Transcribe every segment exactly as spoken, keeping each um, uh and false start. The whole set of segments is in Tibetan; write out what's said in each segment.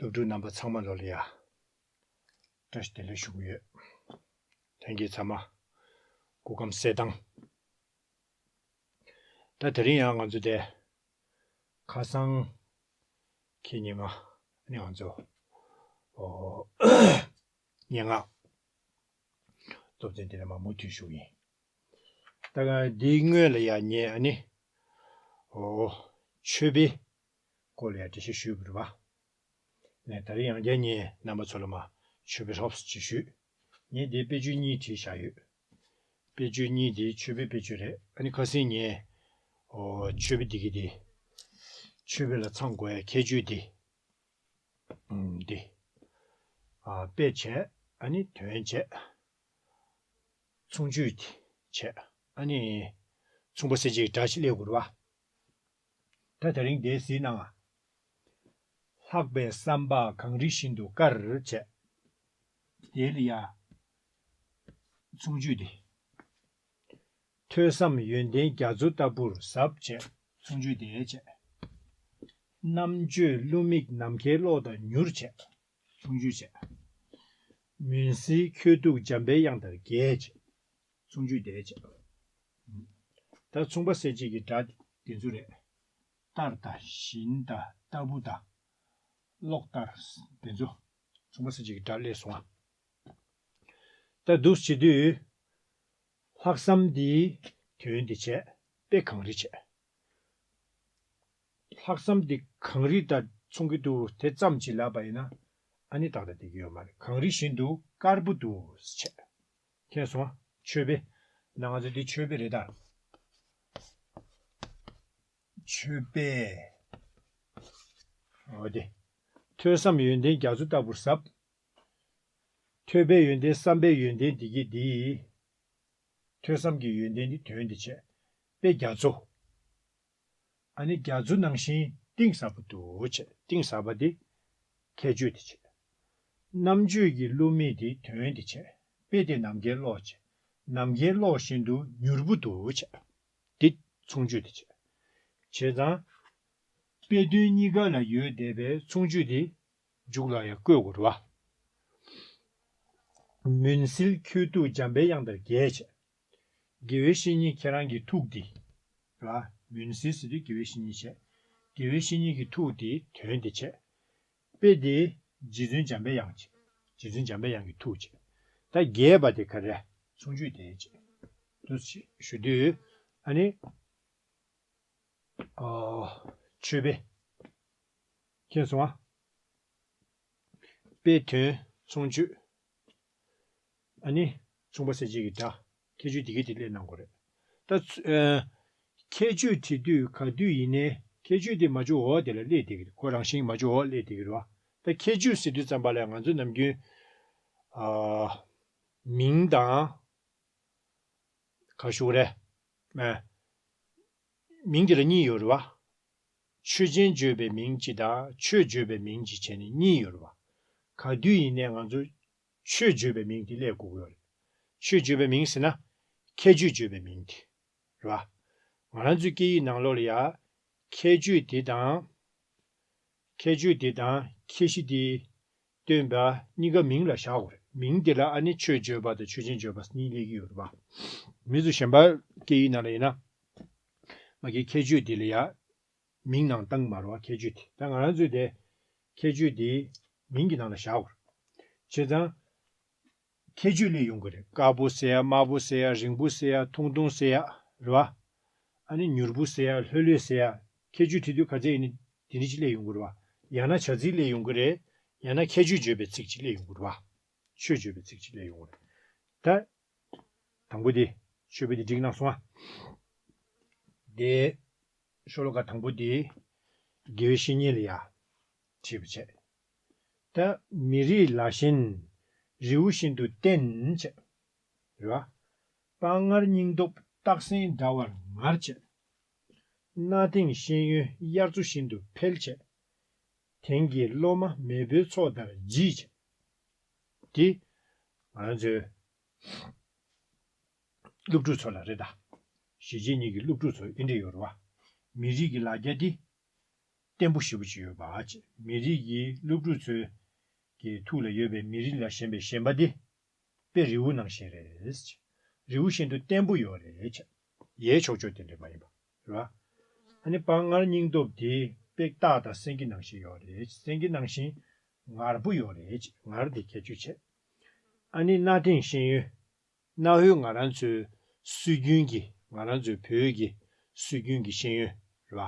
སློབ་ཕྲུག་རྣམ་པ་ཚང་མ་ལོ་ལ་ཡ་བཀྲ་ཤིས་བདེ་ལེགས་ཞུ་གི་ཡོད། ལྷན་རྒྱས་ཚང་མ་སྐུ་ཁམས་གསལ་ཐང་། ད་དེ་རིང་ཡང་ང་ཚོ་དེ་ཁ་སང་ཁེ་ཉི་མ་ནི་ང་ཚོ་ཨོ་སྙན་ངག་སློབ་ཚན་དེ་ལ་མ་མུ་མཐུད་ཞུ་གི་ཡིན། ད་ག་འདིའི་སྔོན་ལ་ཡང་ངས་ཨ་ནི་ཨོ་མཆོད་པའི་སྐོར་ལ་ཡང་འགྲེལ་བཤད་ཞུས་པ་རེད་པ། ནས་ད་རེས་ཡང་བསྐྱར་ངས་རྣམ་པ་ཚོ་ལ་མ་མཆོད་པའི་རོབ་ཙམ་ཅིག་ཞུས། ངས་འདིའི་དཔེ་བརྗོད་གཉིས་བྲིས་བཞག་ཡོད། དཔེ་བརྗོད་གཉིས་དེ་མཆོད་པའི་དཔེ་བརྗོད་རེད། ཨ་ནི་ཁ་སང་ངས་ཨོ་མཆོད་པའི་འདི་གི་དེ་མཆོད་པའི་ལ་ཚང་དགོས་ཡ་ཁྱད་ཆོས་དེ་ཨུམ་འདི་ཨ་དཔེ་བྱས། ཨ་ནི་དོན་བྱས། མཚུངས་ཆོས་དེ་བྱས། ཨ་ནི་མཚུངས་པ་གསལ་བྱེད་ཀྱི་སྒྲ་ཞིག་སླེབས་དགོས་རེད་པ། ད་དེ་རིང་དེ་གཟིགས་གནང་ང་། ལྷག་པའི་བསམ་པ་གངས་རི་བཞིན་དུ་དཀར་བྱས། དེ་ལ་ཡ་མཚུངས་ཆོས་དེ། ཐོས་བསམ་ཡོན་ཏན་རྒྱ་མཚོ་ལྟ་བུར་ཟབ་བྱས། མཚུངས་ཆོས་དེ་བྱས། རྣམ་དཔྱོད་བསླུ་མེད་ནམ་མཁའི་གློག་དང་མྱུར་བྱས། མཚུངས་ཆོས་བྱས། མུན་སེལ་ཁྱོད་ཐུགས་འཇམ་པའི་དབྱངས་ལྟར་རྒྱས་བྱས། མཚུངས་ཆོས་དེ་བྱས། ད་མཚུངས་པ་གསལ་བྱེད་ཀྱི་སྒྲ་དེ་ཚོ་རེད། ལྟར་དང་བཞིན་དང་ལྟ་བུ་དང་། གློག་ལྟར་དེ་ཚོ་མཚུངས་པ་གསལ་བྱེད་ཀྱི་སྒྲ་སླེབས་སོང་ང་། ད་འདུག་བྱེད་དུས། ལྷག་བསམ་འདིའི་དོན་འདི་བྱས། དཔེ་གངས་རི་བྱས། ལྷག་བསམ་འདི་གངས་རི་དང་མཚུངས་ཀྱི་འདུག་དེ་ཙམ་གྱིས་ལབ་པ་ཡིན་ན་ཨ་ནི་ཏག་ཏག་བསྡད་ཀྱི་ཡོད་མ་རེད། གངས་རི་བཞིན་དུ་དཀར་པོ་འདུག་བྱས། མཁྱེན་སོང་ང་། མཆོད་པའི། ན་ང་ཚོ་འདི་མཆོད་པའི་རེད་ད། མཆོད་པའི། འོ་དེ། ཐོས་བསམ་ཡོན་ཏན་རྒྱ་མཚོ་ལྟ་བུར་ཟབ། ཐོས་པའི་ཡོན་ཏན་བསམ་པའི་ཡོན་ཏན་འདི་གི་འདི། ཐོས་བསམ་གྱི་ཡོན་ཏན་འདི་དོན་འདི་བྱས། དཔེ་རྒྱ་མཚོ། ཨ་ནི་རྒྱ་མཚོ་ནང་བཞིན་གཏིང་ཟབ་པོ་འདུག་བྱས། གཏིང་ཟབ་པ་འདི་ཁྱད་ཆོས་འདི་བྱས། རྣམ་དཔྱོད་ཀྱི་བསླུ་མེད་འདི་དོན་འདི་བྱས། དཔེ་དེ་ནམ་མཁའི་གློག་བྱས། ནམ་མཁའི་གློག་བཞིན་དུ་མྱུར་པོ་འདུག་བྱས། འདི་མཚུངས་ཆོས་འདི་བྱས། བྱས་ཙང་། དཔེ་དོན་གཉིས་ཀ་ལ་ཡོད་བསྡད་པའི་མཚུངས་ཆོས་འདི་མཇུག་ལ་ཡང་བཀོད་དགོས་རེད་པ། མུན་སེལ་ཁྱོད་ཐུགས་འཇམ་པའི་དབྱངས་ལྟར་རྒྱས་བྱས། དགེ་བའི་བཤེས་གཉེན་ཁྱེད་རང་གི་ཐུགས་འདི། རེད་པ། མུན་སེལ་ཟེར་དུས་དགེ་བའི་བཤེས་གཉེན་བྱས། དགེ་བའི་བཤེས་གཉེན་གྱི་ཐུགས་འདི་དོན་འདི་བྱས། དཔེ་འདི་རྗེ་བཙུན་འཇམ་པའི་དབྱངས་བྱས། རྗེ་བཙུན་འཇམ་པའི་དབྱངས་ཀྱི་ཐུགས་བྱས། ད་རྒྱས་པ་དེ་ག་རེ། མཚུངས་ཆོས་དེ་བྱས། དུ་ཞུ་དུས། ཨ་ནི། ཨོ། མཆོད་པའི། མཁྱེན་སོང་ང་། དཔེ་དོན་མཚུངས་ཆོས། ཨ་ནི། མཚུངས་པ་གསལ་བྱེད་ཀྱི་སྒྲ། ཁྱད་ཆོས་དེ་གའི་དེ་སླེབས་གནང་དགོས་རེད། ད་ཚུ་ཨ། ཁྱད་ཆོས་བྲིས་དུས་ག་དུས་ཡིན་ནའི་ཁྱད་ཆོས་དེ་མ་འཇུག་འོག་དེ་ལ་སླེབས་བསྡད་ཀྱི་རེད། ཁོ་རང་བཞིན་མ་འཇུག་འོག་སླེབས་བསྡད་ཀྱི་རེད་པ། ད་ཁྱད་ཆོས་ཟེར་དུས་ཙམ་པ་ལ་ང་ཚོ་ནམ་རྒྱུན། ཨ། མིང་དང་། ག་ཞུ་རེད། ཨ། མིང་དེ་ལ་གཉིས་ཡོད་རེད་པ། ཆོས་ཅན་བརྗོད་པའི་མིང་གཅིག་དང་ཆོས་བརྗོད་པའི་མིང་གཅིག་བྱས་ནས་གཉིས་ཡོད་རེད་པ། ག་དུས་ཡིན་ནའི་ང་ཚོ་ཆོས་བརྗོད་པའི་མིང་དེ་སླེབས་དགོས་ཀྱི་ཡོད་རེད། ཆོས་བརྗོད་པའི་མིང་ཟེར་ན་ཁྱད་ཆོས་བརྗོད་པའི་མིང་དེ་རེད་པ། ང་རང་ཚོའི་སྐད་ཡིག་ནང་ལོགས་ལ་ཡ་ཁྱད་ཆོས་དེ་དང་། ཁྱད་ཆོས་དེ་དང་ཁྱད་གཞི་དེ། སྟོན་པ་གཉིས་ཀ་མིང་ལ་བཞག་དགོས་རེད། མིང་དེ་ལ་ཨ་ནི་ཆོས་བརྗོད་པ་དང་ཆོས་ཅན་བརྗོད་པ་གཉིས་སླེབས་ཀྱི་ཡོད་རེད་པ། མི་ཚོ་གཞན་པ་སྐད་ཡིག་ནང་ལ་ཡིན་ན། མ་གི་ཁྱད་ཆོས་དེ་ལ་ཡ། མིང་ནང་བཏང་མ་རེད་པ། ཁྱད་ཆོས་དེ། ད་ང་རང་ཚོས་དེ། ཁྱད་ཆོས་དེ། མིང་གི་ནང་ལ་བཞག་དགོས་རེད། བྱས་ཙང་། ཁྱད་ཆོས་སླེབས་ཡོང་གི་རེད། དཀར་པོ་ཟེར་ཡ། དམར་པོ་ཟེར་ཡ། རིང་པོ་ཟེར་ཡ། ཐུང་ཐུང་ཟེར་ཡ། རེད་པ། ཨ་ནི་མྱུར་པོ་ཟེར་ཡ། ལྷོད་ལྷོད་ཟེར་ཡ། ཁྱད་ཆོས་བྲིས་དུས་ག་ཚད་ཡིན་ནའི་དེ་འདྲ་ཅིག་སླེབས་ཡོང་གི་རེད་པ། ཡང་ན་བྱ་ཚིག་སླེབས་ཡོང་གི་རེད། ཡང་ན་ཁྱད་ཆོས་བརྗོད་པའི་ཚིག་ཅིག་སླེབས་ཡོང་གི་རེད་པ། ཆོས་བརྗོད་པའི་ཚིག་ཅིག་སླེབས་ཡོང་གི་རེད། ད། དང་པོ་དེ། མཆོད་པའི་དེ་འགྲིག་གནང་སོང་ང་། དེ། ཤོ་ལོ་ཀ་དང་པོ་དེ། དགེ་བའི་བཤེས་གཉེན་ལ་ཡ། བྲིས་པ་བྱས། ད་མི་རིགས་ལ་ཞེན། རི་བོ་བཞིན་དུ་བརྟན་བྱས། རེད་པ། དཔའ་ངར་སྙིང་སྟོབས་སྟག་སེང་འདྲ་བར་ངར་བྱས། གནའ་དེང་ཤེས་ཡོན་དབྱར་མཚོ་བཞིན་དུ་འཕེལ་བྱས། དེང་གི་སློབ་མ་མེས་པོའི་མཚོ་ལྟར་ལྗིད་བྱས། འདི། ང་རང་ཚོའི། སློབ་ཕྲུག་ཚོ་ལ་རེད་ད། གཞིས་བྱེས་གཉིས་ཀྱི་སློབ་ཕྲུག་ཚོ་འདི་འདྲ་ཡོད་རེད་པ། མི་རིགས་ཀྱི་ལ་རྒྱ་འདི། བརྟན་པོ་ཞེ་པོ་ཅིག་ཡོད་པ། མི་རིགས་ཀྱི་སློབ་ཕྲུག་ཚོའི་གི་ཐུགས་ལ་ཡོད་པའི་མི་རིགས་ལ་ཞེན་པའི་ཞེན་པ་འདི་དཔེ་རི་བོ་ནང་བཞིན་རེད། རི་བོ་བཞིན་དུ་བརྟན་པོ་ཡོད་རེད། ཡའི་ཕྱོགས་ཕྱོགས་དེ་འདྲ་མ་ཡིན་པ་རེད་བ། ཨ་ནི་དཔའ་ངར་སྙིང་སྟོབས་དེ་དཔེ་སྟག་དང་སེང་གེ་ནང་བཞིན་ཡོད་རེད། སེང་གེ་ནང་བཞིན་ངར་པོ་ཡོད་རེད། ངར་དེ་ཁྱད་ཆོས་བྱས། ཨ་ནི་གནའ་དེང་ཤེས་ཡོན། གནའ་བོའི་ང་རང་ཚོའི་སྲོལ་རྒྱུན་གྱི་ང་རང་ཚོའི་བོད་ཀྱི་སྲོལ་རྒྱུན་གྱི་ཤེས་ཡོན་རེད་བ།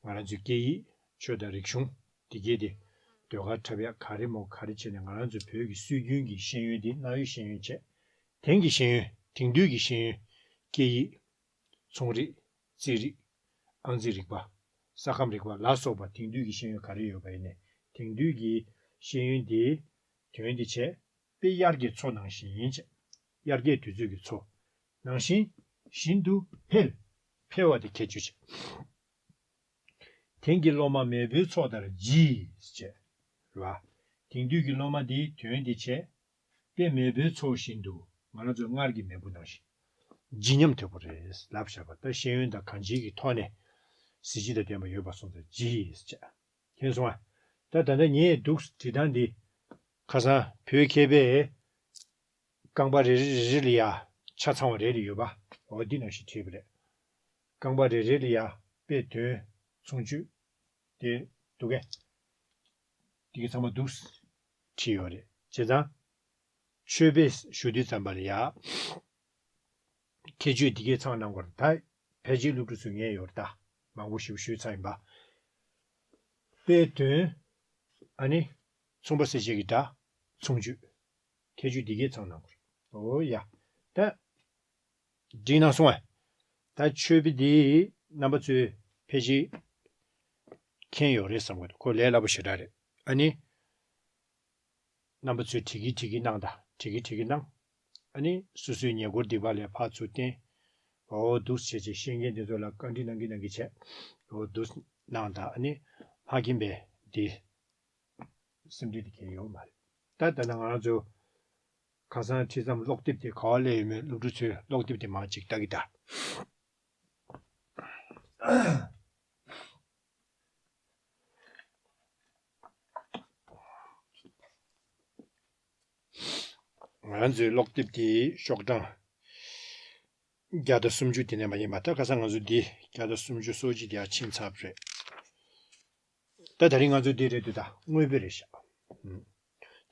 ང་རང་ཚོའི་སྐད་ཡིག་ཆོས་དང་རིག་གཞུང་འདི་གས་དེ་ཟློས་གར་འཁྲབ་ཡག་ག་རེ་མོ་ག་རེ་བྱས་ནས་ང་རང་ཚོའི་བོད་ཀྱི་སྲོལ་རྒྱུན་གྱི་ཤེས་ཡོན་འདི་གནའ་བོའི་ཤེས་ཡོན་བྱས། དེང་གི་ཤེས་ཡོན་དེང་དུས་ཀྱི་ཤེས་ཡོན་སྐད་ཡིག་ཚོང་རིག་རྩིས་རིག་ཨང་རྩིས་རིག་པ། ས་ཁམས་རིག་པ་ལ་སོགས་པ་དེང་དུས་ཀྱི་ཤེས་ཡོན་ག་རེ་ཡོད་པ་ཡིན་ནའི་དེང་དུས་ཀྱི་ཤེས་ཡོན་དེའི་དོན་དེ་བྱས། དཔེ་དབྱར་གྱི་མཚོ་ནང་བཞིན་ཡིན་ཅེས། དབྱར་ཁའི་དུས་ཚོད་ཀྱི་མཚོ་ནང་བཞིན་བཞིན་དུ་འཕེལ། འཕེལ་བ་དེ་ཁྱད་ཆོས་ཆེ། དེང་གི་སློབ་མ་མེས་པོའི་མཚོ་ལྟར་ལྗིད་ཅེས། རེད་བ། དེང་དུས་ཀྱི་སློབ་མ་འདིའི་དོན་དེ་བྱས། དཔེ་མེས་པོའི་མཚོ་བཞིན་དུ་ང་རང་ཚོའི་སྔར་གྱི་མེས་པོ་ནང་བཞིན་ལྗིད་མཉམ་དོད་པོ་རེད་ལབ་བཞག་པ། ད་ཤེས་ཡོན་དང་གང་ཅིའི་གི་ཐོག་ནས་གཟི་བརྗིད་དང་ལྡན་པ་ཡོད་པ་སོང་ཙང་ལྗིད་ཅེས། མཁྱེན་སོང་ཨ། ད་ད་ལྟ་ངས་འདུག་བྲིས་སྟངས་འདི། ཁ་སང་བོད་མཁས་པས་རྐང་པ་རེ་རེ་རེ་རེ་ལ་ཡ་ཆ་ཚང་བ་རེ་རེ་ཡོད་པ། འོ་འདི་ནང་བཞིན་བྲིས་པ་རེད། རྐང་པ་རེ་རེ་ལ་ཡ་དཔེ་དོན་མཚུངས་བརྗོད་དེ་འདུག་གས། འདི་གི་ཚང་མ་འདུག་བྲིས་ཡོད་རེད། བྱས་ཙང་ཆོས་དཔེ་ཞུ་དུས་ཙམ་པ་ལ་ཡ། ཁྱད་ཆོས་འདི་གས་ཚང་གནང་དགོས་རེད་ད། ཕལ་ཆེར་སློབ་ཕྲུག་ཚོས་ངས་ཡོད་རེད་ད། མང་པོ་ཞིག་ཞུས་ཚར་ཡིན་པ། དཔེ་དོན། ཨ་ནི། མཚུངས་པ་གསལ་བྱེད་ཀྱི་སྒྲ། མཚུངས་བརྗོད། ཁྱད་ཆོས་འདི་གས་ཚང་གནང་དགོས་རེད། འོ་ཡ། ད། འགྲིག་གནང་སོང་ཨ། ད་ཆོས་དཔེ་འདི་རྣམ་པ་ཚོས་ཕལ་ཆེར་མཁྱེན་ཡོད་རེད་བསམ་གི་འདུག་ཁོ་ལས་སླ་པོ་ཞེ་དྲག་རེད། ཨ་ནི། རྣམ་པ་ཚོས་བྲིས་ཀྱི་བྲིས་ཀྱི་གནང་དང་བྲིས་ཀྱི་བྲིས་ཀྱི་གནང་། ཨ་ནི་སོ་སོའི་ཉེ་འཁོར་སྡིག་པ་ལས་ཕར་ཚུར་བསྟན། འོ་འདུག་བྱས་བྱས་ཤེས་མཁན་དེ་ཚོ་ལ་བཀའ་འདྲི་གནང་གི་གནང་གི་བྱས། འོ་འདུག་གནང་དང་ཨ་ནི་མ་མཁྱེན་པའི་འདི་སེམས་ཁྲལ་དེ་གལ་ཡོད་མ་རེད། ད་ད་ལྟ་ང་རང་ཚོ་ཁ་སང་ཁྲིད་མཚམས་ཀློག་དེབ་དེ་ག་བ་སླེབས་ཡོད་མེད་སློབ་ཕྲུག་ཚོས་ཀློག་དེབ་དེ་མར་ཅིག་ལྟ་གི་ད། ང་ཚོའི་ཀློག་དེབ་དེའི་ཤོག་གྲངས་བརྒྱ་དང་སུམ་ཅུ་དེ་ནས་མ་ཡིན་པ། ད་ཁ་སང་ང་ཚོ་འདི་བརྒྱ་དང་སུམ་ཅུ་སོ་གཅིག་དེ་ཡར་ཕྱིན་ཚར་བ་རེད། ད་ད་རིང་ང་ཚོ་འདི་རེད་འདུག་ད་དངོས་པོ་རེད་ཤག་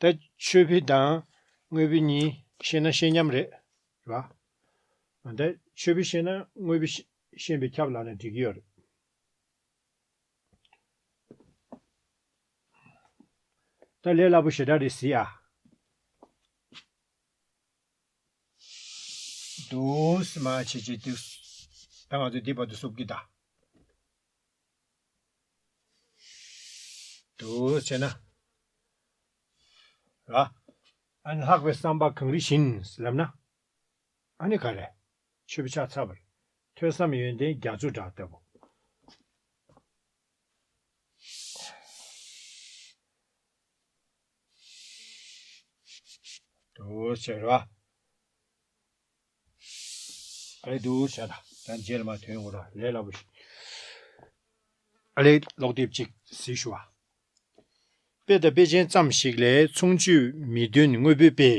ད་ཆོས་དཔེ་དང་དངོས་པོ་གཉིས་ཤེས་ན་ཤེས་མཉམ་རེད། རེད་བ། ད་ཆོས་དཔེ་ཤེས་ན་དངོས་པོ་ཤེས་པའི་ཁྱབ་ལ་ནི་འགྲིག་གི་ཡོད་རེད། ད་ལས་སླ་པོ་ཞེ་དྲག་རེད་ཟེར་ཡ། འདུག་སེ་མ་བྱེད་ཅིག་འདུག་ད་ང་ཚོ་འདི་བར་དུ་བསུབ་ཀྱི་ད། འདུག་བྱས་ན། ར། ཨ་ནི་ལྷག་པའི་བསམ་པ་གངས་རི་བཞིན་ལབ་ན། ཨ་ནི་ག་རེ། ཆོས་པ་ཆགས་ཚར་བ་རེད། ཐོས་བསམ་ཡོན་ཏན་རྒྱ་མཚོ་འདྲ་ལྟ་བུ། འདུག་བྱས་ར། ཨ་ལེ་འདུག་བྱས་ད། ད་རྗེས་ལ་མ་ཐོན་འོ་ར་ལས་སླ་པོ་ཞིག་ཨ་ལེ་ཀློག་དེབ་ཅིག་གཟིགས་ཞུ་བ། དཔེ་དང་དཔེ་ཅན་ཙམ་ཞིག་ལས་མཚུངས་བརྗོད་མི་འདོན་དངོས་པོའི་དཔེ།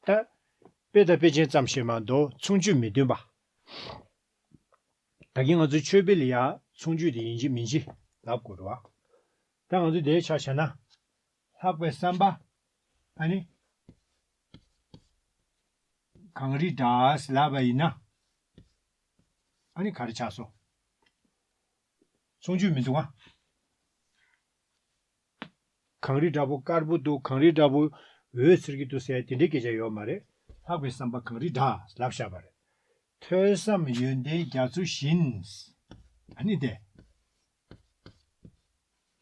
ད། དཔེ་དང་དཔེ་ཅན་ཙམ་ཞིག་མ་གཏོགས་མཚུངས་བརྗོད་མི་འདོན་པ། ད་གིན་ང་ཚོའི་ཆོས་དཔེ་ལ་ཡ་མཚུངས་བརྗོད་དེ་ཡིན་གཅིག་མིན་གཅིག་ལབ་དགོས་རེད་བ། ད་ང་ཚོ་དེའི་ཆ་བཞག་ན། ལྷག་པའི་བསམ་པ། ཨ་ནི། གངས་རི་འདྲ་ལབ་པ་ཡིན་ན། ཨ་ནི་ག་རེ་ཆགས་སོང་། མཚུངས་བརྗོད་མི་འདུག་ཨ། གངས་རི་འདྲ་པོ་དཀར་པོ་འདུག་གངས་རི་འདྲ་པོ་འོད་འཚེར་གྱི་འདུག་ཟེར་དེ་འདྲའི་སྐད་ཆ་ཡོད་མ་རེད། ལྷག་པའི་བསམ་པ་གངས་རི་འདྲ་ལབ་བཞག་པ་རེད། ཐོས་བསམ་ཡོན་ཏན་རྒྱ་མཚོ་བཞིན། ཨ་ནི་དེ།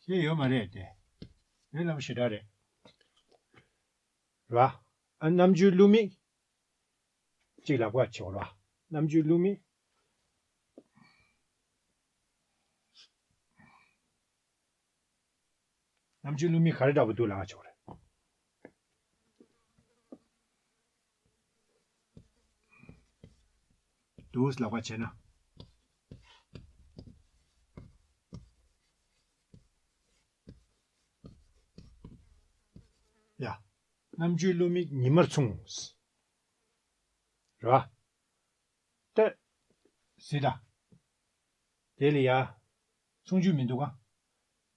ཞེས་ཡོད་མ་རེད་དེ། ཡོད་ལབ་ཞེ་དྲག་རེད། ར། ཨ་རྣམ་འགྱུར་བསླུ་མེད། གཅིག་ལབ་ཀ་ཆོག་ར། རྣམ་འགྱུར་བསླུ་མེད། རྣམ་འགྱུར་བསླུ་མེད་ག་རེ་འདྲ་པོ་འདུག་ལབ་ཀ་ཆོག་རེད། འདུག་ལབ་པ་བྱས་ན། རྣམ་དཔྱོད་བསླུ་མེད་ཉི་མར་མཚུངས། རེད་བ། ཏེ། ཟེར་ད། དེ་ལ་ཡ། མཚུངས་ཆོས་མི་འདུག་ག་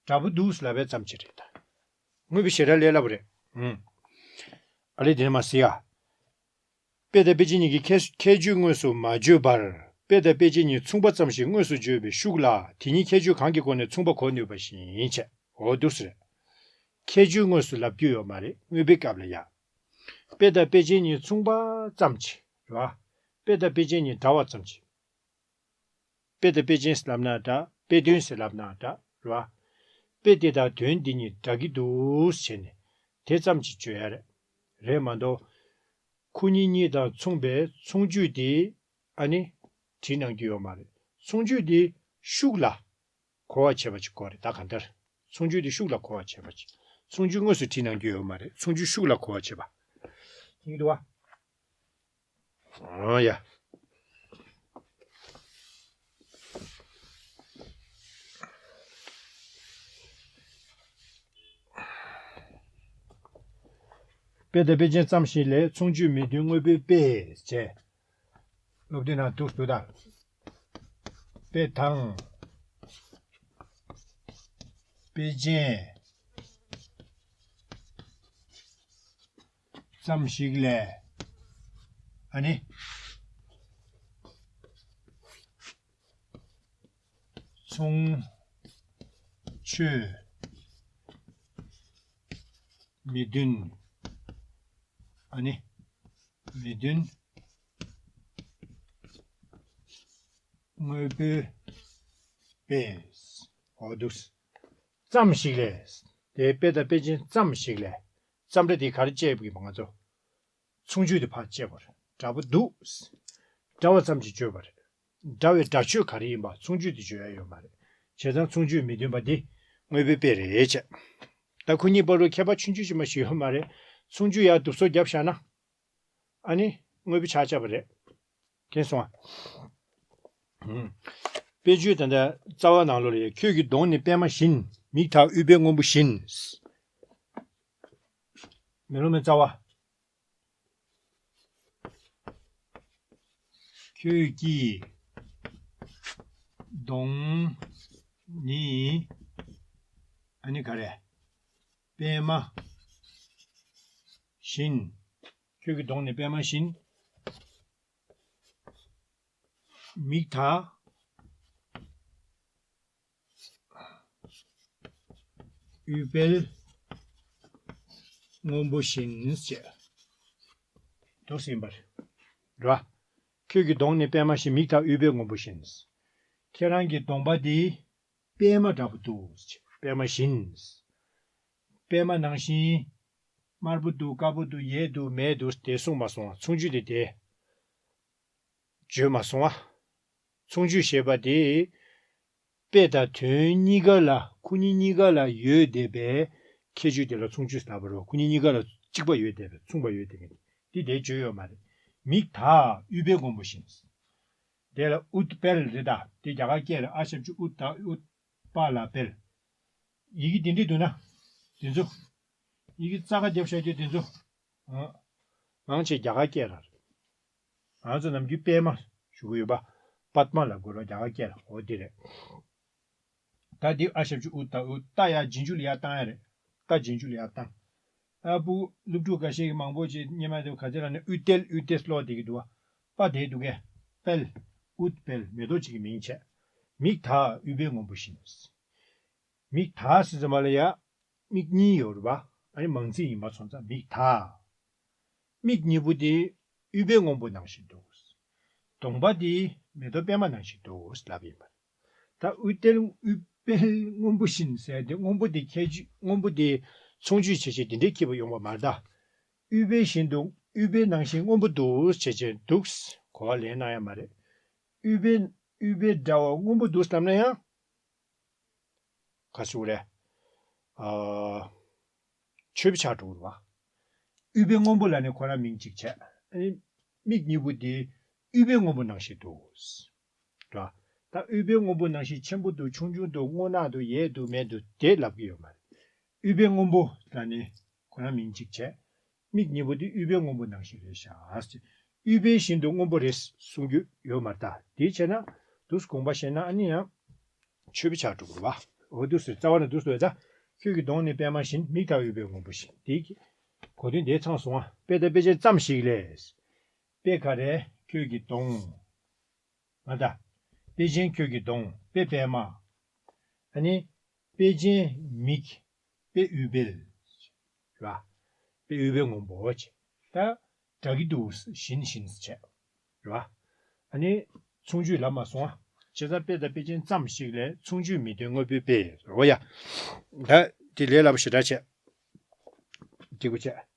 འདྲ་པོ་འདུག་ལབ་པའི་ཙམ་ཅིག་རེད་ད། དངོས་པོའི་བྱེ་བྲག་ལས་སླ་པོ་རེད། ཨུམ། ཨ་ལེ་དེ་ནས་མ་ཟེར་ཡ། དཔེ་དང་དཔེ་ཅན་གཉིས་ཀྱི་ཁྱད་ཁྱད་ཆོས་དངོས་སུ་མ་བརྗོད་པར། དཔེ་དང་དཔེ་ཅན་གཉིས་མཚུངས་པ་ཙམ་ཞིག་དངོས་སུ་བརྗོད་པའི་ཤུགས་ལ། དེ་གཉིས་ཁྱད་ཆོས་གང་གི་སྒོ་ནས་མཚུངས་པ་གོ་ནུས་པ་བཞིན་བྱས། འོ་འདུག་སེ་རེད། ཁྱད་ཆོས་དངོས་སུ་ལབ་རྒྱུ་ཡོད་མ་རེད། དངོས་པོའི་སྐབས་ལ་ཡ། དཔེ་དང་དཔེ་ཅན་གཉིས་མཚུངས་པ་ཙམ་གྱིས་རེད་བ། དཔེ་དང་དཔེ་ཅན་གཉིས་འདྲ་བ་ཙམ་གྱིས། དཔེ་དང་དཔེ་ཅན་ཟེར་ལབ་ན་འདྲ། དཔེ་དོན་ཟེར་ལབ་ན་འདྲ་རེད་བ། དཔེ་དེ་དང་དོན་འདི་གཉིས་འདྲ་གི་འདུག་བྱས་ནས་དེ་ཙམ་གྱིས་བརྗོད་ཡ་རེད། རེད་མ་གཏོགས། ཁོ་གཉིས་གཉིས་དང་མཚུངས་པའི་མཚུངས་ཆོས་དེ་ཨ་ནི་བྲིས་གནང་རྒྱུ་ཡོད་མ་རེད། མཚུངས་ཆོས་དེ་ཤུགས་ལ་གོ་བར་བྱེད་པ་ཅིག་དགོས་རེད། ད་གང་ལྟར་མཚུངས་ཆོས་དེ་ཤུགས་ལ་གོ་བར་བྱེད་པ་ཅིག་མཚུངས་ཆོས་དངོས་སུ་བྲིས་གནང་རྒྱུ་ཡོད་མ་རེད། མཚུངས་ཆོས་ཤུགས་ལ་གོ་བར་བྱེད་པ། ཡིན་འདུག་བ། ཨོ་ཡ། དཔེ་དང་དཔེ་ཅན་ཙམ་ཞིག་ལས་མཚུངས་ཆོས་མི་འདོན་དངོས་པོའི་དཔེ་བྱས། སློབ་དེབ་ནང་འདུག་འདུག་ད། དཔེ་དང་། དཔེ་ཅན། ཙམ་ཞིག་ལས། ཨ་ནི། མཚུངས་ཆོས་མི་འདོན། ཨ་ནི། མི་འདོན། དངོས་པོའི་དཔེ། འོ་འདུག་ཙམ་ཞིག་ལས། དེ་དཔེ་དང་དཔེ་ཅན་ཙམ་ཞིག་ལས། ཙམ་ར་དེ་ག་རེ་བྱས་པ་ཡིན་པ་ང་ཚོ། མཚུངས་ཆོས་དེ་ཕར་བྱས་པ་རེད། འདྲ་པོ་འདུག་འདྲ་བ་ཙམ་གྱིས་བརྗོད་པ་རེད། འདྲ་བའི་འདྲ་ཆོས་ག་རེ་ཡིན་པ་མཚུངས་ཆོས་དེ་བརྗོད་ཡ་ཡོད་མ་རེད། བྱས་ཙང་མཚུངས་ཆོས་མི་འདོན་པ་འདི་དངོས་པོའི་དཔེ་རེད་བྱས། ད་ཁོ་གཉིས་བར་དུ་ཁྱད་པར་ཆུང་ཆུང་ཞིག་མ་ཞིག་ཡོད་མ་རེད། མཚུངས་ཆོས་ཡར་དུ་སོ་བརྒྱབ་བཞག་ན། ཨ་ནི་དངོས་པོ་ཆགས་ཆགས་པ་རེད། མཁྱེན་སོང་ཨ། ཨུམ། དཔེ་བརྗོད་ད་ལྟ་རྩ་བ་ནང་ལོགས་ལ་ཡ། ཁྱོད་ཀྱི་གདོང་ནི་པད་མ་བཞིན། མིག་དག་ཨུཏྤལ་སྔོན་པོ་བཞིན། མེ་ལོང་མའི་རྩ་བ། ཁྱོད་ཀྱི་གདོང་ནི། ཨ་ནི་ག་རེ། པད་མ་བཞིན། ཁྱོད་ཀྱི་གདོང་ནི་པད་མ་བཞིན། མིག་དག་ཨུཏྤལ་སྔོན་པོ་བཞིན་ཞེས། འདུག་སེ་ཡིན་པ་རེད། རེད་བ། ཁྱོད་ཀྱི་གདོང་ནི་པད་མ་བཞིན། མིག་དག་ཨུཏྤལ་སྔོན་པོ་བཞིན། ཁྱེད་རང་གི་གདོང་པ་འདི་པད་མ་འདྲ་པོ་འདུག་པད་མ་བཞིན། པད་མ་ནང་བཞིན་དམར་པོ་འདུག་དཀར་པོ་འདུག་ཡས་འདུག་མེད་འདུག་དེ་གསུངས་མ་སོང་བ། མཚུངས་ཆོས་དེ་དེ་བརྗོད་མ་སོང་བ། མཚུངས་ཆོས་ཞེས་པ་དེ། དཔེ་དང་དོན་གཉིས་ཀ་ལ། ཁོ་གཉིས་གཉིས་ཀ་ལ་ཡོད་བསྡད་པའི་ཁྱད་ཆོས་དེ་ལ་མཚུངས་ཆོས་ལབ་པ་རེད། ཁོ་གཉིས་གཉིས་ཀ་ལ་གཅིག་པ་ཡོད་བསྡད་པའི། མཚུངས་པ་ཡོད་བསྡད་མཁན་དེ་དེ་བརྗོད་ཡོད་མ་རེད། མིག་དག་ཨུཏྤལ་སྔོན་པོ་བཞིན། དེ་ལ་ཨུཏྤལ་རེད་ད། དེ་རྒྱ་གར་སྐད་རེད། ཨ་ཞབས་ཀྱུ་ཨུ་ད་ཨུཏ་པ་ལ་པལ། ཡི་གེ་དེ་འདྲས་འདུག་ན། དེ་ཚོ། ཡི་གེ་རྩ་ཁ་རྒྱབ་བཞག་རྒྱུ་དེ་ཚོ། ཨ། མང་ཆེ་རྒྱ་གར་སྐད་རེད། ང་ཚོ་ནམ་རྒྱུན་པད་མ་ཞུ་གི་ཡོད་པ། པདྨ་ལབ་དགོས་རེད་རྒྱ་གར་སྐད་ལ། འོ་དེ་རེད། ད་འདི་ཨ་ཞབས་ཀྱུ་ཨུ་ད་ཨུ། ད་ཡ་རྗེས་འཇུག་ལ་ཡར་བཏང་ཡ་རེད། ད་རྗེས་འཇུག་ལ་ཡར་བཏང་། ཨ་ཕྲུ་གུ་སློབ་ཕྲུག་འགའ་ཤས་ཀྱིས་མང་པོ་ཅིག་སྔོན་མ་དེ་ག་ཚོད་ལབ་ན་ཨུཏྤལ་ཨུཏྤལ་ཀློག་བསྡད་ཀྱི་འདུག་བ། པ་དེ་འདུག་གས། པལ། ཨུཏྤལ། མེ་ཏོག་ཅིག་གི་མིང་བྱས། མིག་དག་ཨུཏྤལ་སྔོན་པོ་བཞིན། མིག་དག་ཟེར་ཙམ་པ་ལ་ཡ། མིག་གཉིས་ཡོད་རེད་པ། ཨ་ནི་མང་ཚིག་ཡིན་པ་སོང་ཙང་མིག་དག་མིག་གཉིས་པོ་དེ་ཨུཏྤལ་སྔོན་པོ་ནང་བཞིན་འདུག་གདོང་པ་དེ་མེ་ཏོག་པད་མ་ནང་བཞིན་འདུག་ལབ་ཡིན་པ། ད་ཨུཏྤལ་ཨུཏྤལ་སྔོན་པོ་བཞིན་ཟེར་དེ། སྔོན་པོ་དེ་ཁྱད་ཆོས། སྔོན་པོ་དེ་མཚུངས་ཆོས་བྱས་བྱས་དེ་འདྲའི་ཁྱད་པར་ཡོང་བ་མ་རེད་ད། ཨུཏྤལ་བཞིན་དུ། ཨུཏྤལ་ནང་བཞིན་སྔོན་པོ་འདུག་བྱས་བྱས་འདུག་གོ་བ་ལེན་གནང་ཡ་མ་རེད། ཨུཏྤལ་ཨུཏྤལ་འདྲ་བ་སྔོན་པོ་འདུག་བསམ་ན་ཡང་། ག་ཟེར་རེད། ཨ། ཆོས་པ་ཆགས་འགྲོ་གི་རེད་བ། ཨུཏྤལ་སྔོན་པོ་ལབ་ནས་ཁོ་རང་མིང་གཅིག་བྱས། ཨ་ནི་མིག་གཉིས་པོ་དེ་ཨུཏྤལ་སྔོན་པོ་ནང་བཞིན་འདུག་རེད་བ། ད་ཨུཏྤལ་སྔོན་པོ་ནང་བཞིན་ཆེན་པོ་འདུག་ཆུང་ཆུང་འདུག་སྔོ་ནག་འདུག་ཡས་འདུག་མེད་འདུག་དེ་ལབ་ཀྱི་ཡོད་མ་རེད། ཨུཏྤལ་སྔོན་པོ་ལབ་ནས་ཁོ་རང་མིང་གཅིག་བྱས། མིག་གཉིས་པོ་དེ་དབུས་པའི་སྔོན་པོ་ནང་བཞིན་རེད་ཤག་དབུས་པའི་བཞིན་དུ་སྔོན་པོ་རེད་གསུང་རྒྱུ་ཡོད་མ་རེད་ད། དེའི་ཕྱིར་ན་དུས་དགོངས་པ་བཞེས་ན་ཨ་ནི་ཡང་ཆོས་པའི་ཆགས་འགྲོ་དགོས་པ། འོ་དུས་སུ་རྩ་བ་ནས་དུས་སུ་ཡོད་ད། ཁྱོད་ཀྱི་གདོང་ནི་པད་མ་བཞིན། མིག་མཐའ་དབུས་པའི་སྔོན་པོ་བཞིན། དེའི་གོ་དོན་དེ་ཚང་སོང་ཨ། དཔེ་དང་དཔེ་ཅན་ཙམ་ཞིག་ལས། དཔེ་ག་རེ། ཁྱོད་ཀྱི་གདོང་། ང་ད། དཔེ་ཅན་ཁྱོད་ཀྱི་གདོང་། དཔེ་པད་མ། ཨ་ནི། དཔེ་ཅན་མིག་དཔེ་དབུས་པའི། རེད་བ། དཔེ་དབུས་པའི་སྔོན་པོ་ཅེས། ད། འདྲ་གི་འདུག་བཞིན་བཞིན་བྱས། རེད་བ། ཨ་ནི། མཚུངས་ཆོས་ལབ་མ་སོང་ཨ། བྱས་ཙང་དཔེ་དང་དཔེ་ཅན་ཙམ་ཞིག་ལས། མཚུངས་ཆོས་མི་སྟོན་དངོས་པོའི་དཔེ། རེད་བ་ཡ། ད། དེ་ལས་སླ་པོ་ཞེ་དྲག་བྱས། འགྲིག་པོ་བྱས།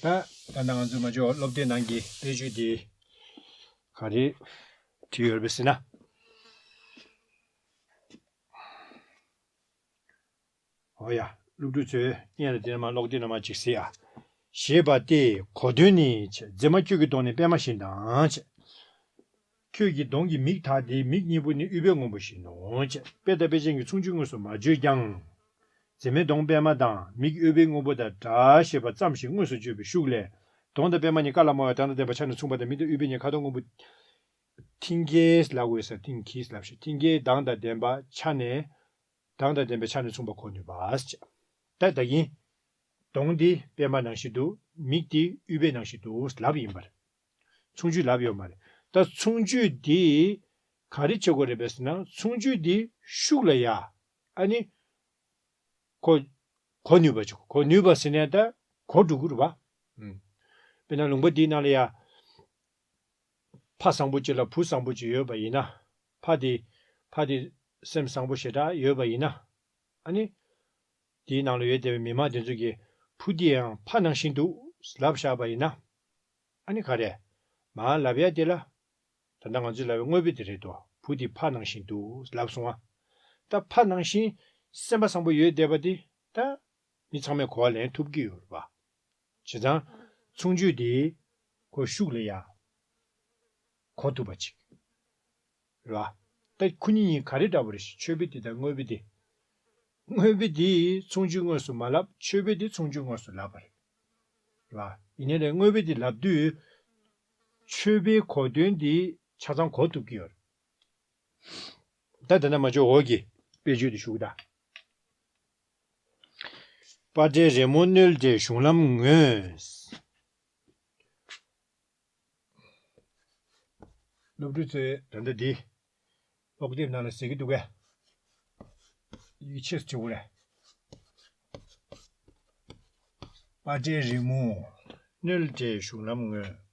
ད་ད་ལྟ་ང་ཚོས་མ་འཇོག་སློབ་དེབ་ནང་གི་དཔེ་བརྗོད་འདི་ག་རེ་བྲིས་ཡོད་རེད་པས་ཟེར་ན། འོ་ཡ། སློབ་ཕྲུག་ཚོས་སྙན་ལ་དེ་ནས་མ་ཀློག་དེ་ནས་མ་ཅིག་ཟེར་ཡ། ཞེས་པ་སྟེ་གོ་དོན་ནི་ཅེས། མཛེས་མ་ཁྱོད་ཀྱི་གདོང་ནི་པད་མ་བཞིན་དང་ཅེས། ཁྱོད་ཀྱི་གདོང་གི་མིག་མཐའ་དེ་མིག་གཉིས་པོ་ནི་དབུས་པའི་སྔོན་པོ་བཞིན་ནོ་ཅེས། དཔེ་དང་དཔེ་ཅན་གྱི་མཚུངས་ཆོས་དངོས་སུ་མ་བརྗོད་ཀྱང་། མཛེས་མའི་གདོང་པད་མ་དང་མིག་དབུས་པའི་སྔོན་པོ་དང་འདྲ་ཞེས་པ་ཙམ་ཞིག་དངོས་སུ་བརྗོད་པའི་ཤུགས་ལས། གདོང་དང་པད་མ་གཉིས་ཀ་ལ་སྨྲ་བའི་གྲངས་དང་ལྡན་པ་ཆ་ནས་མཚུངས་པ་དང་མིག་དང་དབུས་པའི་གཉིས་ཁ་དོག་སྔོན་པོ། མཐིང་གེ་ལབ་དགོས་ས་མཐིང་གིས་ལབ་ཤག་མཐིང་གེའི་མདངས་དང་ལྡན་པ་ཆ་ནས། མདངས་དང་ལྡན་པའི་ཆ་ནས་མཚུངས་པ་གོ་ནུས་པ་ཟེར། ད་ད་གིན། གདོང་འདི་པད་མ་ནང་བཞིན་འདུག་མིག་འདི་དབུས་པའི་ནང་བཞིན་འདུག་ལབ་ཡིན་པ་རེད། མཚུངས་ཆོས་ལབ་ཡོད་མ་རེད། ད་མཚུངས་ཆོས་འདི་ག་རེ་བྱེད་དགོས་རེད་པས་ཟེར་ན་མཚུངས་ཆོས་འདི་ཤུགས་ལ་ཡ། ཨ་ནི། གོ་གོ་ནུས་པ་བྱེད་དགོས། གོ་ནུས་པ་ཟེར་ནས་ད་གོ་འགྲོ་གི་རེད་པ། ཨུམ། དཔེར་ན་ལུང་པ་འདིའི་ནང་ལ་ཡ། ཕ་བཟང་པོ་གཅིག་ལ་བུ་བཟང་པོ་གཅིག་ཡོད་པ་ཡིན་ན། ཕ་དེ། ཕ་དེ་སེམས་བཟང་པོ་ཞེ་དྲག་ཡོད་པ་ཡིན་ན། ཨ་ནི། དེའི་ནང་ལ་ཡོད་བསྡད་པའི་མི་མང་དེ་ཚོ་གིས་བུ་དེ་ཡང་ཕ་ནང་བཞིན་འདུག་ལབ་བཞག་པ་ཡིན་ན། ཨ་ནི་ག་རེ། མར་ལབ་ཡ་དེ་ལ། ད་ལྟ་ང་ཚོས་ལབ་པའི་དངོས་པོ་དེ་རེད་དོ། བུ་དེ་ཕ་ནང་བཞིན་འདུག་ལབ་སོང་ང་། ད་ཕ་ནང་བཞིན་སེམས་པ་བཟང་པོ་ཡོད་བསྡད་པ་དེ་ད། མི་ཚང་མས་གོ་བ་ལེན་ཐུབ་ཀྱི་ཡོད་རེད་པ། བྱས་ཙང་། མཚུངས་ཆོས་དེ། ཁོ་ཤུགས་ལ་ཡ། གོ་ཐུབ་པ་ཅིག་རེད་པ། ད་ཁོ་གཉིས་གཉིས་ག་རེ་འདྲ་པོ་རེད་ཤག་ཆོས་པའི་དེ་དང་དངོས་པོའི་དེ། དངོས་པོའི་དེ་མཚུངས་ཆོས་དངོས་སུ་མ་ལབ། ཆོས་པའི་དེ་མཚུངས་ཆོས་དངོས་སུ་ལབ་པ་རེད། རེད་པ། ཡིན་ནའི་ལས་དངོས་པོའི་དེ་ལབ་དུས། ཆོས་པའི་གོ་དོན་དེ་ཆ་ཚང་གོ་ཐུབ་ཀྱི་ཡོད་རེད། ད་དེ་ན་མ་ཆོག་འོག་གི་དཔེ་བརྗོད་དེ་ཞུ་གི་ད། པ་ཏྲའི་རི་མོ་བསྣོལ་ཏེ་གཞུང་ལམ་ངོས། སློབ་ཕྲུག་ཚོས་ད་ལྟ་འདི། ཀློག་དེབ་ནང་ལ་གཟིགས་ཀྱི་འདུག་གས། ཡིག་ཆེས་བྱེད་དགོས་རེད། པ་ཏྲའི་རི་མོ་བསྣོལ་ཏེ་གཞུང་ལམ་ངོས།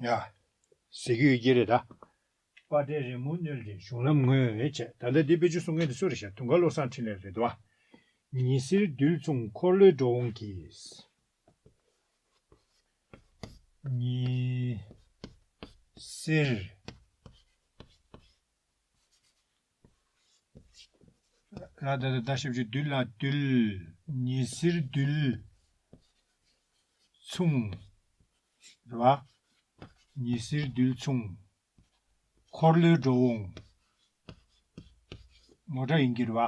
ཡ། ཟེར་གྱི་ཡོད་ཀྱི་རེད་ད། པ་ཏྲའི་རི་མོ་བསྣོལ་ཏེ་གཞུང་ལམ་ངོས་བྱས། ད་ལྟ་འདི་དཔེ་ཆ་གསུང་མཁན་དེ་སུ་རེད་ཤག་དུང་དཀར་བློ་བཟང་འཕྲིན་ལས་རེད་དོ། ཉི་ཟེར་རྡུལ་མཚུངས་འཁོར་ལོའི་འགྲོ་འོང་གིས། ཉི་ཟེར། ལ་ད་ད་ད་ཞབས་ཀྱུ་རྡུལ་ལ་རྡུལ། ཉི་ཟེར་རྡུལ་མཚུངས། རེད་པ། ཉི་ཟེར་རྡུལ་མཚུངས། འཁོར་ལོའི་འགྲོ་འོང་། མོ་ཊ་ཡིན་གྱི་རེད་པ།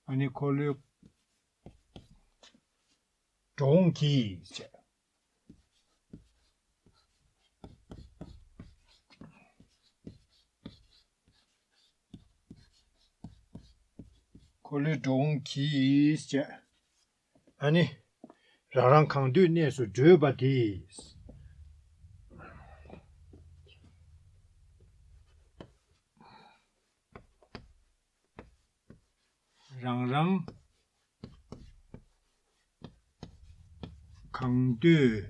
ཨ་ནི་འཁོར་ལོའི་འགྲོ་འོང་གིས་བྱས། འཁོར་ལོའི་འགྲོ་འོང་གིས་བྱས། ཨ་ནི། རང་རང་གང་འདོད་གནས་སུ་བགྲོད་པ་དེས། རང་རང་གང་འདོད་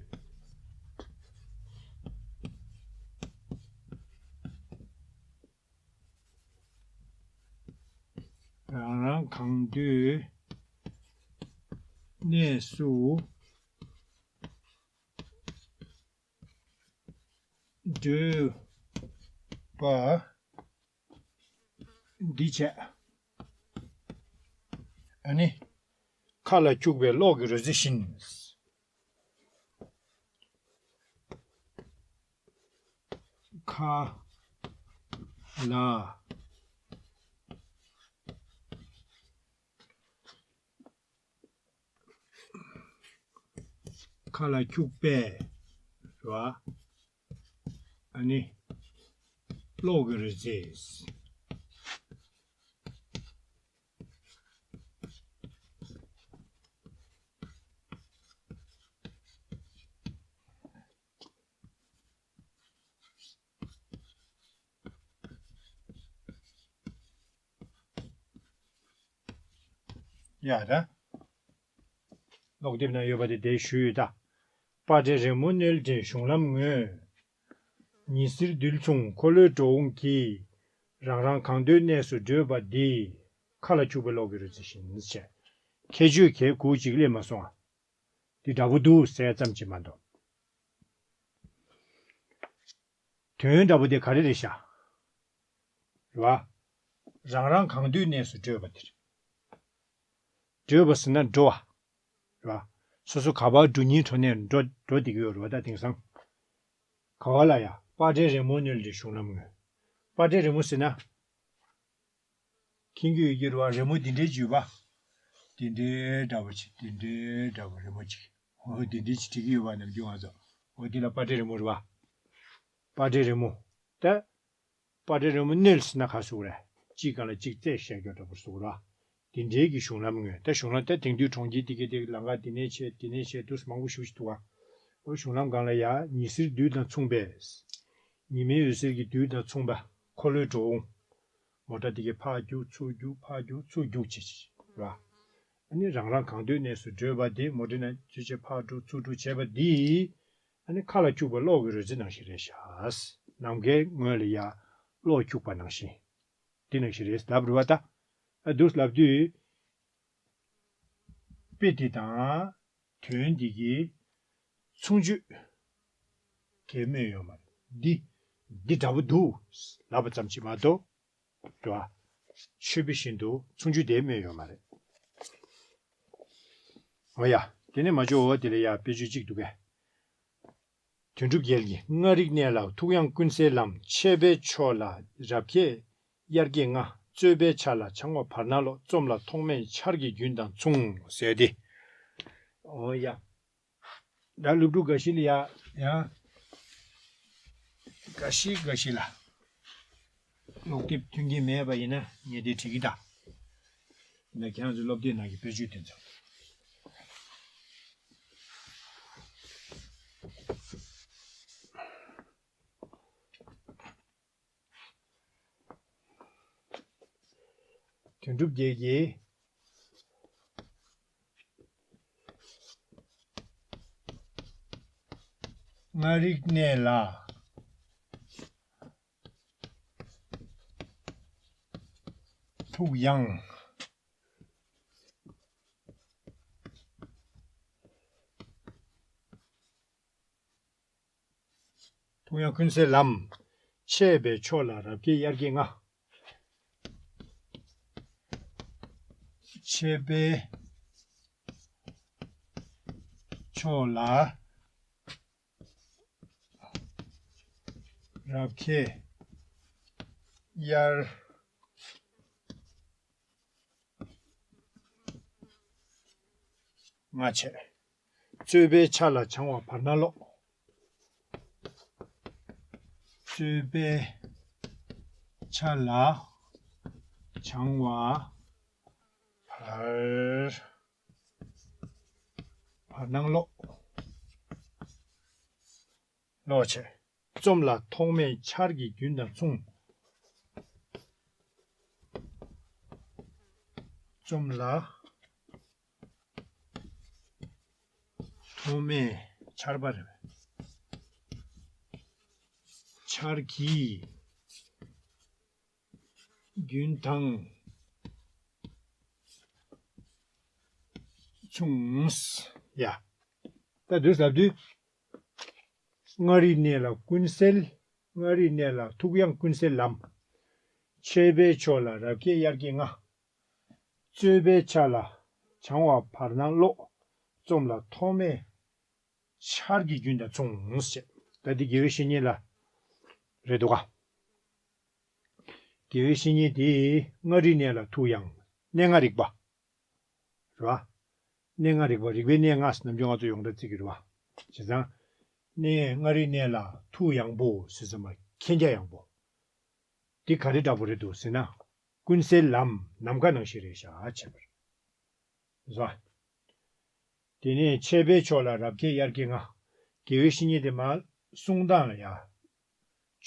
གང་འདོད་གནས་སུ་བགྲོད་པ་འདི་བྱས། ཨ་ནི། མཁའ་ལ་འཁྱུག་པའི་གློག་གི་རོལ་རྩེད་བཞིན། མཁའ་ལ། མཁའ་ལ་འཁྱུག་པའི། རེད་བ། ཨ་ནི། གློག་གི་རོལ་རྩེད། ཡ་ད། ཀློག་དེབ་ན་ཡོད་པ་དེ་དེ་ཞུས་ཡོད་ད། པ་ཏྲའི་རི་མོ་བསྣོལ་ཏེ་གཞུང་ལམ་ངོས། ཉི་ཟེར་རྡུལ་མཚུངས་འཁོར་ལོའི་འགྲོ་འོང་གིས། རང་རང་གང་འདོད་གནས་སུ་བགྲོད་པ་འདི། མཁའ་ལ་འཁྱུག་པའི་གློག་གི་རོལ་རྩེད་བཞིན་བྱས། ཁྱད་ཆོས་གལ་དགུ་ཅིག་སླེབས་མ་སོང་ཨ། འདི་འདྲ་པོ་འདུག་ཟེར་ཙམ་གྱིས་མ་གཏོགས། དོན་འདྲ་པོ་དེ་ག་རེ་རེད་ཤག་རེད་བ། རང་རང་གང་འདོད་གནས་སུ་བགྲོད་པ་དེ་རེད། བགྲོད་པ་ཟེར་ན་འགྲོ་བ། རེད་བ། སོ་སོ་ག་པར་འགྲོ་སྙིང་བྲོ་ནས་འགྲོ་འགྲོ་བསྡད་ཀྱི་ཡོད་རེད་བ་ད་དེང་སང་། ག་བ་ལ་ཡ་པ་ཏྲའི་རི་མོ་བསྣོལ་ཏེ་གཞུང་ལམ་ངོས། པ་ཏྲའི་རི་མོ་ཟེར་ན། མཁྱེན་གྱི་ཡོད་ཀྱི་རེད་བ། རི་མོ་འདི་འདྲའི་བརྗོད་པ། འདི་འདྲའི་འདྲ་བོ་ཅིག་འདི་འདྲའི་འདྲ་བོ་རི་མོ་ཅིག་འོ་འདི་འདྲའི་ཅིག་བྲིས་ཀྱི་ཡོད་བ་ནམ་རྒྱུན་ང་ཚོ། འོ་འདི་ལ་པ་ཏྲའི་རི་མོ་རེད་བ། པ་ཏྲའི་རི་མོ། ད། པ་ཏྲའི་རི་མོ་བསྣོལ་ཟེར་ན་ག་ཟེར་རེད། གཅིག་སྒང་ལ་གཅིག་རྩེག་བཞག་རྒྱུ་འདྲ་པོ་ཟེར་རེད་བ། འདི་འདྲའི་གི་གཞུང་ལམ་ངོས། ད་གཞུང་ལམ་ད་དེང་དུས་གྲོང་ཁྱེར་དེ་གའི་དེ་ལམ་ཁ་འདི་ནས་ཆད་འདི་ནས་ཆད་དུས་མང་པོ་ཞེ་པོ་ཅིག་འདུག་བ། འོ་གཞུང་ལམ་སྒང་ལ་ཡ་ཉི་ཟེར་རྡུལ་དང་མཚུངས་པས། ཉི་མའི་འོད་ཟེར་གྱི་རྡུལ་དང་མཚུངས་པ། འཁོར་ལོའི་འགྲོ་འོང་། མོ་ཊ་དེ་གའི་ཕར་རྒྱུག་ཚུར་རྒྱུག་ཕར་རྒྱུག་ཚུར་རྒྱུག་བྱེད་ཅིག་ར། ཨ་ནི་རང་རང་གང་འདོད་གནས་སུ་བགྲོད་པ་དེ་མོ་ཊ་ནས་ཚུར་ཆེ་ཕར་འགྲོ་ཚུར་འགྲོ་བྱེད་པ་འདི། ཨ་ནི་མཁའ་ལ་འཁྱུག་པའི་གློག་གི་རོལ་རྩེད་ནང་བཞིན་རེད་ཤག་ནམ་མཁའི་ངོས་ལ་ཡ་གློག་འཁྱུག་པ་ནང་བཞིན། འདི་ནང་བཞིན་རེད་ལབ་རེད་བ་ད། ཨ་འདུག་ལབ་དུས། དཔེ་དེ་དང་། དོན་འདི་གི་མཚུངས་ཆོས་གལ་སྨོས་ཡོད་མ་རེད། འདི་འདི་འདྲ་པོ་འདུག་ལབ་པ་ཙམ་གྱིས་མ་གཏོགས། རེད་བ། ཆོས་དཔེ་བཞིན་དུ་མཚུངས་ཆོས་དེ་སྨོས་ཡོད་མ་རེད། འོ་ཡ། དེ་ནས་མ་འཇོག་འོ་དེ་ལ་ཡ་དཔེ་བརྗོད་གཅིག་འདུག་གས། དོན་གྲུབ་རྒྱལ་གྱིས། མངའ་རིས་གནས་ལ་ཐུགས་ཡངས་ཀུན་གསལ་ལམ། ཆད་པའི་ཕྱོགས་ལ་རབ་ཁྱད་དབྱར་སྐྱེས་ལྔ། རྩོད་པའི་ཆ་ལ་བྱང་བ་བར་སྣང་གློ། རྩོམ་ལ་ཐོགས་མེད་ཆར་གྱི་རྒྱུན་དང་མཚུངས་ཟེར་ཏེ། འོ་ཡ། ད་སློབ་ཕྲུག་འགའ་ཞིག་ལ་ཡ་ཡང་། འགའ་ཞིག་འགའ་ཞིག་ལ། ཀློག་དེབ་མཐུན་རྐྱེན་མེད་པ་ཡིན་ན་ངས་དེ་བྲིས་ཀྱི་ད། ད་ཁྱེད་རང་ཚོའི་སློབ་དེབ་ནང་གི་དཔེ་བརྗོད་དེ་ཚོ། དོན་གྲུབ་རྒྱལ་གྱིས། མངའ་རིས་གནས་ལ་ཐུགས་ཡངས། ཐུགས་ཡངས་ཀུན་གསལ་ལམ། ཆད་པའི་ཕྱོགས་ལ་རབ་ཁྱད་དབྱར་སྐྱེས་ལྔ། ཆད་པའི་ཕྱོགས་ལ་རབ་ཁྱད་དབྱར་ལྔ་བྱས། རྩོད་པའི་ཆ་ལ་བྱང་བ་བར་སྣང་གློ། རྩོད་པའི་ཆ་ལ་བྱང་བ་བར་བར་སྣང་གློ། ཀློག་བྱས། རྩོམ་ལ་ཐོགས་མེད་ཆར་གྱི་རྒྱུན་དང་མཚུངས། རྩོམ་ལ་ཐོགས་མེད་ཆར་པ་རེད། ཆར་གྱི་རྒྱུན་དང་ མཚུངས། ཡ། ད་དུས་ལབ་དུས། མངའ་རིས་གནས་ལ་ཀུན་གསལ། མངའ་རིས་གནས་ལ་ཐུགས་ཡང་ཀུན་གསལ་ལམ། ཆད་པས་ཆོག་ལ་རབ་བསྐྱེད་དབྱར་སྐྱེས་ལྔ། རྩོད་པས་ཆགས་ལ་བྱང་བ་བར་སྣང་ཀློག། རྩོམ་ལ་ཐོགས་མེད་ཆར་གྱི་རྒྱུན་དང་མཚུངས་ཞེས། ད་འདི་དགེ་བའི་བཤེས་གཉེན་ལ་རེད་འདུག་ག། དགེ་བའི་བཤེས་གཉེན་དེས་མངའ་རིས་གནས་ལ་ཐུགས་ཡང་གནས་ལྔ་རིག་པ། རེད་བ། གནས་ལྔ་རིག་པ། རིག་པའི་གནས་ལྔ་ཟེར་ནམ་རྒྱུན་ང་ཚོ་ཡོངས་གྲགས་བརྩི་གི་རེད་བ། བྱས་ཙང་། གནས་མངའ་རིས་གནས་ལ་ཐུགས་ཡངས་པོ་ཟེར་ཙམ་པ་མཁྱེན་རྒྱ་ཡངས་པོ། འདི་ག་རེ་འདྲ་པོ་རེད་འདུག་ཟེར་ན། ཀུན་གསལ་ལམ་ནམ་མཁའ་ནང་བཞིན་རེད་ཤག་བྱས་པར། བཟོ། དེ་ནས་ཆད་པས་ཆོག་ལ་རབ་བསྐྱེད་དབྱར་སྐྱེས་ལྔ། དགེ་བའི་བཤེས་གཉེན་དེ་མར་གསུང་སྟངས་ལ་ཡ།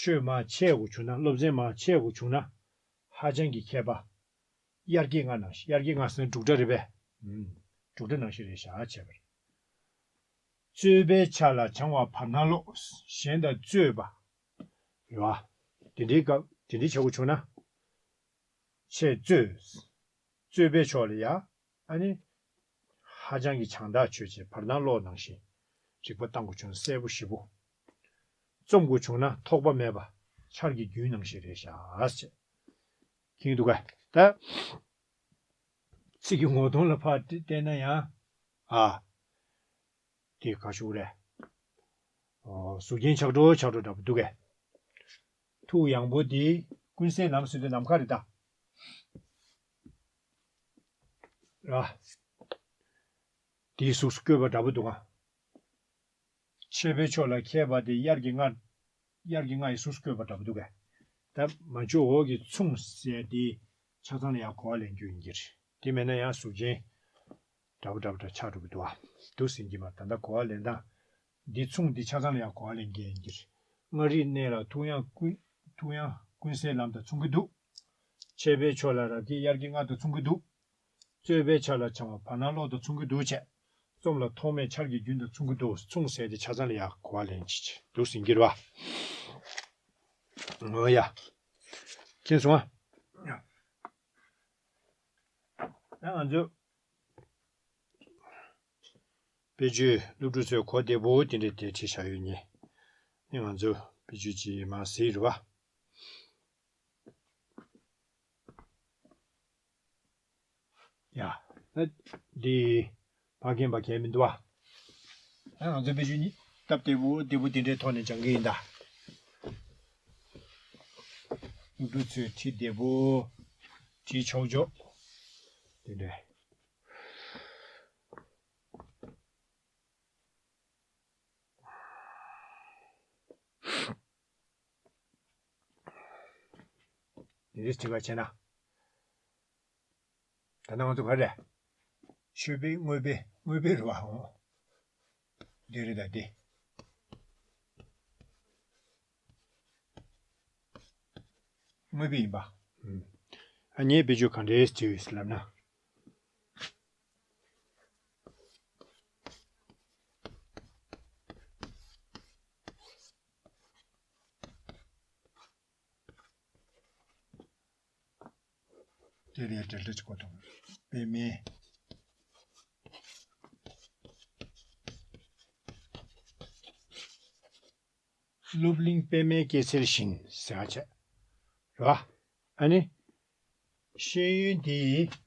ཆོས་མར་འཆད་དགོས་བྱུང་ན། སློབ་ཚན་མར་འཆད་དགོས་བྱུང་ན། ཧ་ཅང་གི་མཁས་པ། དབྱར་སྐྱེས་ལྔ་ནང་བཞིན། དབྱར་སྐྱེས་ལྔ་ཟེར་ན་འབྲུག་སྒྲ་རེད་པས། ཨུམ། འབྲུག་སྒྲ་ནང་བཞིན་རེད་ཤག་བྱས་པར། རྩོད་པས་ཆགས་ལ་བྱང་བ་བར་སྣང་ཀློག། གཞན་དང་རྩོད་པ། རེད་བ། དེ་འདྲའི་སྐབས་དེ་འདྲའི་བྱེད་དགོས་བྱུང་ན། ཆད། རྩོད། རྩོད་པས་ཆོག་ལ་ཡ། ཨ་ནི། ཧ་ཅང་གི་བྱང་ཐག་ཆོད་བྱས་བར་སྣང་ཀློག་ནང་བཞིན། རིག་པ་བཏང་དགོས་བྱུང་ན་གསལ་པོ་ཞིབ་པོ། རྩོམ་དགོས་བྱུང་ན་ཐོགས་པ་མེད་པ། ཆར་གྱི་རྒྱུན་ནང་བཞིན་རེད་ཤག་ཅེས། མཁྱེན་འདུག་ག། ད། ཚིག་གི་ངོ་གདོང་ལ་ཕར་བལྟས་ན་ཡང་། ཨ། དེ་ག་ཞུ་རེད། ཨོ། གཟུགས་ཅན་ཆགས་འགྲོ་ཆགས་འགྲོ་འདྲ་པོ་འདུག་གས། ཐུགས་ཡངས་པོ་དེ་ཀུན་གསལ་ལམ་ཟེར་དུས་ནམ་མཁའ་རེད་ད། ར། དེའི་གཟུགས་སུ་བཀོད་པ་འདྲ་པོ་འདུག་ག། ཆད་པས་ཆོག་ལ་མཁས་པ་དེ་དབྱར་གྱི་ལྔ། དབྱར་གྱི་ལྔ་ཡི་གཟུགས་སུ་བཀོད་པ་འདྲ་པོ་འདུག་གས། ད་མ་བཅོས་འོག་གི་མཚུངས་ཟེར་དེ་ཆ་ཚང་ལ་ཡང་གོ་བ་ལེན་རྒྱུ་ཡིན་གྱི་རེད། དེ་མེད་ན་ཡང་གཟུགས་ཅན་འདྲ་པོ་འདྲ་པོ་འདྲ་ཆགས་འགྲོ་གི་འདུག་ཨ། འདུག་ཟིན་གྱི་མ། ད་ལྟ་གོ་བ་ལེན་སྟངས་འདི་མཚུངས་འདི་ཆ་ཚང་ལ་ཡང་གོ་བ་ལེན་མཁན་ཡིན་གྱི་རེད། མངའ་རིས་གནས་ལ་ཐུགས་ཡང་ཀུན། ཐུགས་ཡང་ཀུན་གསལ་ལམ་དང་མཚུངས་ཀྱི་འདུག། ཆད་པས་ཆོག་ལ་རབ་བསྐྱེད་དབྱར་གྱི་ལྔ་དང་མཚུངས་ཀྱི་འདུག། རྩོད་པས་ཆགས་ལ་བྱང་བ་བར་སྣང་ཀློག་དང་མཚུངས་ཀྱི་འདུག་བྱས། རྩོམ་ལ་ཐོགས་མེད་ཆར་གྱི་རྒྱུན་དང་མཚུངས་ཀྱི་འདུག། མཚུངས་ཟེར་དེ་ཆ་ཚང་ལ་ཡང་གོ་བ་ལེན་ཅི་ཅི་འདུག་ཟིན་གྱི་རེད་བ། འོ་ཡ། མཁྱེན་སོང་ཨ། ད་ང་ཚོ་དཔེ་བརྗོད་སློབ་ཕྲུག་ཚོས་གོ་བདེ་པོ་དེ་འདྲ་དེ་བྲིས་བཞག་ཡོད་ཉེ། ནི་ང་ཚོ་དཔེ་བརྗོད་ཅིག་མ་ཟེར་རེད་བ། ཡ། ད་འདི་ཕ་རྒན་པ་གས་མི་འདུག་བ། ད་ང་ཚོ་དཔེ་བརྗོད་ནི་སྟབས་བདེ་པོ་བདེ་པོ་དེ་འདྲའི་ཐོག་ནས་སྦྱང་གི་ཡིན་ད། སློབ་ཕྲུག་ཚོས་བྲིས་བདེ་པོ། བྲིས་ཆོག་ཆོག་དེ་འདྲ། འདི་འདྲའི་དྲི་བ་བྱས་ན། ད་ནང་དུ་ག་རེ། ཆོས་པའི་དངོས་པའི་དངོས་པའི་རུ་བའོ། འདི་རེད་ད་འདི། དངོས་པའི་ཡིན་པ། ཨ་ངས་དཔེ་བརྗོད་ག་འདྲས་བྲིས་ཡོད་ལབ་ན། དེ་ལས་འབྲེལ་སྒྲ་གཅིག་པ་དང་། པདྨའི། སློབ་གླིང་པདྨའི་སྐྱེད་ཚལ་བཞིན་ཟེར་བ་བྱས། རེད་བ། ཨ་ནི། ཤེས་ཡོན་དེ།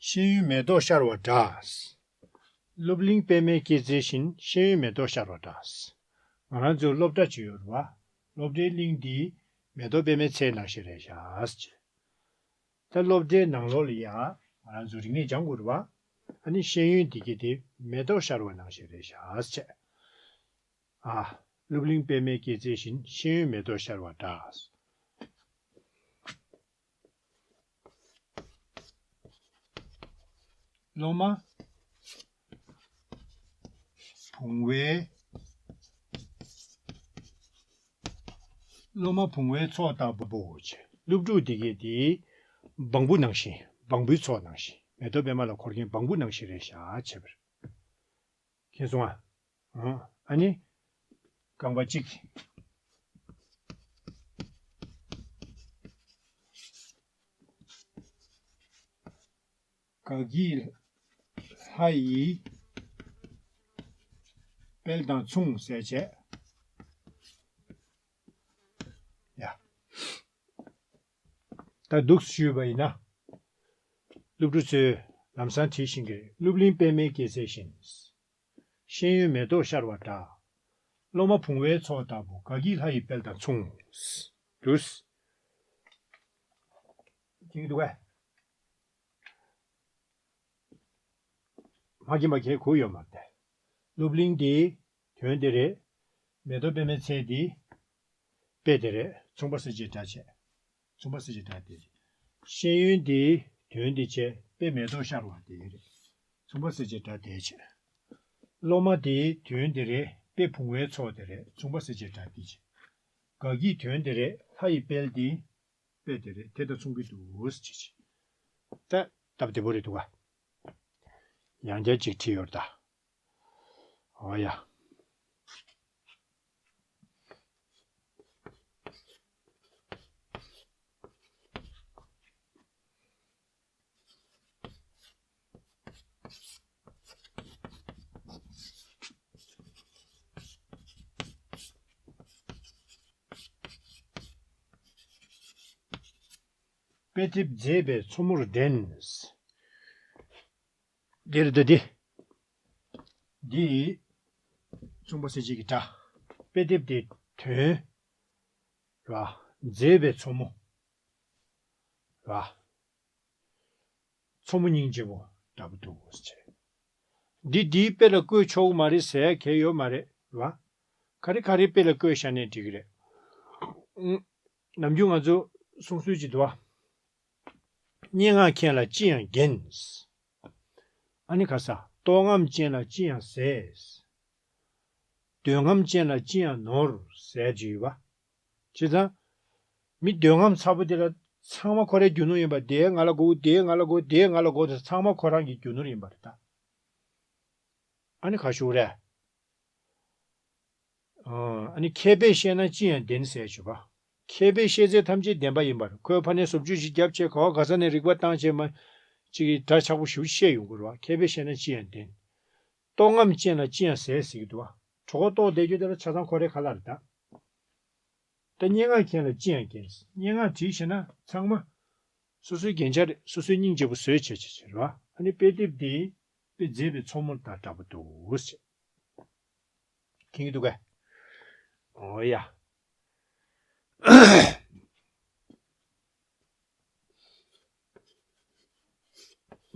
ཤེས་ཡོན་མེ་ཏོག་ཤར་བ་འདྲ། སློབ་གླིང་པདྨའི་སྐྱེད་ཚལ་བཞིན་ཤེས་ཡོན་མེ་ཏོག་ཤར་བ་འདྲ། ང་རང་ཚོའི་སློབ་གྲྭ་ཅིག་ཡོད་རེད་བ། སློབ་གྲྭའི་གླིང་འདི་མེ་ཏོག་པདྨའི་ཚལ་ནང་བཞིན་རེད་ཤག་ཟེར། ད་སློབ་གྲྭའི་ནང་ལོགས་ལ་ཡང་ང་རང་ཚོ་རིག་གནས་སྦྱང་དགོས་རེད་བ། ཨ་ནི་ཤེས་ཡོན་འདི་ག་དེ་མེ་ཏོག་ཤར་བ་ནང་བཞིན་རེད་ཤག་ཟེར། ཨ། སློབ་གླིང་པདྨའི་སྐྱེད་ཚལ་བཞིན་ཤེས་ཡོན་མེ་ཏོག་ཤར་བ་འདྲ། སློབ་མ་བུང་བའི། སློབ་མ་བུང་བའི་ཚོགས་ལྟ་བུ་བྱས། སློབ་ཕྲུག་དེ་གས་དེ་སྦང་བུ་ནང་བཞིན། སྦང་བུའི་ཚོགས་ནང་བཞིན། མེ་ཏོག་པད་མ་ལ་འཁོར་མཁན་སྦང་བུ་ནང་བཞིན་རེད་ཤག་བྱས་པར། མཁྱེན་སོང་ཨ། ཨང་། ཨ་ནི་རྐང་པ་གཅིག་དགག་གི་ལྷ་ཡི་དཔལ་དང་མཚུངས་ཟེར་བྱས། ཡ། ད་འདུག་ཞུས་པ་ཡིན་ན། སློབ་ཕྲུག་ཚོས་ལམ་སང་བྲིས་ཤིང་གི་སློབ་གླིང་པདྨའི་སྐྱེད་ཚལ་བཞིན། ཤེས་ཡོན་མེ་ཏོག་ཤར་བ་འདྲ། སློབ་མ་བུང་བའི་ཚོགས་ལྟ་བུ་དགག་གི་ལྷ་ཡི་དཔལ་དང་མཚུངས། འདུག་མཁྱེན་གྱི་འདུག་གས། མ་མཁྱེན་པ་གས་གོ་ཡོད་མ་རེད། སློབ་གླིང་འདིའི་དོན་འདི་རེད། མེ་ཏོག་པདྨའི་ཚལ་འདི་དཔེ་དེ་རེད། མཚུངས་པ་གསལ་བྱེད་སྒྲ་བྱས། མཚུངས་པ་གསལ་བྱེད་སྒྲ་དེ་རེད། ཤེས་ཡོན་འདིའི་དོན་འདི་བྱས་དཔེ་མེ་ཏོག་ཤར་བ་དེ་རེད། མཚུངས་པ་གསལ་བྱེད་སྒྲ་དེ་བྱས། སློབ་མ་འདིའི་དོན་འདི་རེད། དཔེ་བུང་བའི་ཚོགས་དེ་རེད། མཚུངས་པ་གསལ་བྱེད་སྒྲ་དེ་བྱས། དགག་གི་དོན་འདི་རེད། ལྷ་ཡི་དཔལ་འདི། དཔེ་དེ་རེད། དེ་དང་མཚུངས་ཀྱི་འདུག་ཟེར་བྱས། ད་སྟབས་བདེ་པོ་རེད་འདུག་ག། ཡང་བསྐྱར་ཅིག་བྲིས་ཡོད་ད། འོ་ཡ། དཔེ་དེབ་མཛེས་པའི་མཚོ་མོར་འདྲེན། འདིར་འདི་འདི། འདི། མཚུངས་པ་གསལ་བྱེད་ཀྱི་སྒྲ། དཔེ་དེབ་དེ་དོན། ར། མཛེས་པའི་མཚོ་མོ། ར། མཚོ་མོ་སྙིང་རྗེ་པོ་འདྲ་པོ་འདུག་ཟེར། འདི་འདིའི་དཔེ་ལ་བཀོད་ཆོག་གི་མ་རེད་ཟེར་ཡ་གལ་ཡོད་མ་རེད་ར། ག་རེ་ག་རེ་དཔེ་ལ་བཀོད་བཞག་ནས་འགྲིག་གི་རེད། ཨུ། ནམ་རྒྱུན་ང་ཚོ་གསུང་སྲོལ་ཅིག་འདུག་བ། སྙན་ངག་མཁན་ལ་ཅི་ཡང་རྒྱན། ཨ་ནི་ག་ས། ལྟོགས་རྔམ་ཅན་ལ་ཅི་ཡང་ཟས། འདོད་རྔམ་ཅན་ལ་ཅི་ཡང་ནོར་ཟེར་གྱི་ཡོད་པ། བྱས་ཙང་། མི་འདོད་རྔམ་ཚ་པོ་དེ་ལ་ཚང་མ་ཁོ་རའི་རྒྱུ་ནོར་ཡིན་པ། དེ་ང་ལ་དགོས། དེ་ང་ལ་དགོས། དེ་ང་ལ་དགོས་དེ་ཚང་མ་ཁོ་རང་གི་རྒྱུ་ནོར་ཡིན་པ་རེད་ད། ཨ་ནི་ག་ཞུ་རེད། ཨ་ནི་མཁས་པས་བཤད་ན་ཅི་ཡང་བདེན་ཟེར་ཞུ་བ། མཁས་པས་བཤད་ཚད་ཐམས་ཅད་བདེན་པ་ཡིན་པར། ཁོས་ཕ་ནས་བཟོ་བཅོས་ཤིག་བརྒྱབ་བྱས་ག་བ་ག་ས་ནས་རིག་པ་བཏང་བྱས་མ། ཅིག་གིས་སྒྲ་ཆགས་པོ་ཞིག་བཤད་ཡོང་གི་རེད་བ། མཁས་པས་བཤད་ན་ཅི་ཡང་བདེན། ལྟོགས་རྔམ་ཅན་ལ་ཅི་ཡང་ཟས་ཟེར་གྱི་འདུག་བ། གྲོད་ཁོག་ལྟོགས་བསྡད་རྒྱུ་དེ་ལ་ཆ་ཚང་ཁོ་རའི་ཁ་ལག་རེད་ད། ད་སྙན་ངག་མཁན་ལ་ཅི་ཡང་རྒྱན། སྙན་ངག་བྲིས་ཤེ་ན་ཚང་མ། སོ་སོའི་རྒྱན་ཆ་རེད། སོ་སོའི་སྙིང་རྗེ་པོ་བཟོས་བྱས་བྱས་བྱས་རེད་བ། ཨ་ནི་དཔེ་དེབ་འདི་དཔེ་མཛེས་པའི་མཚོ་མོ་དང་འདྲ་པོ་འདུག་ཟེར། མཁྱེན་གྱི་འདུག་གས། འོ་ཡ།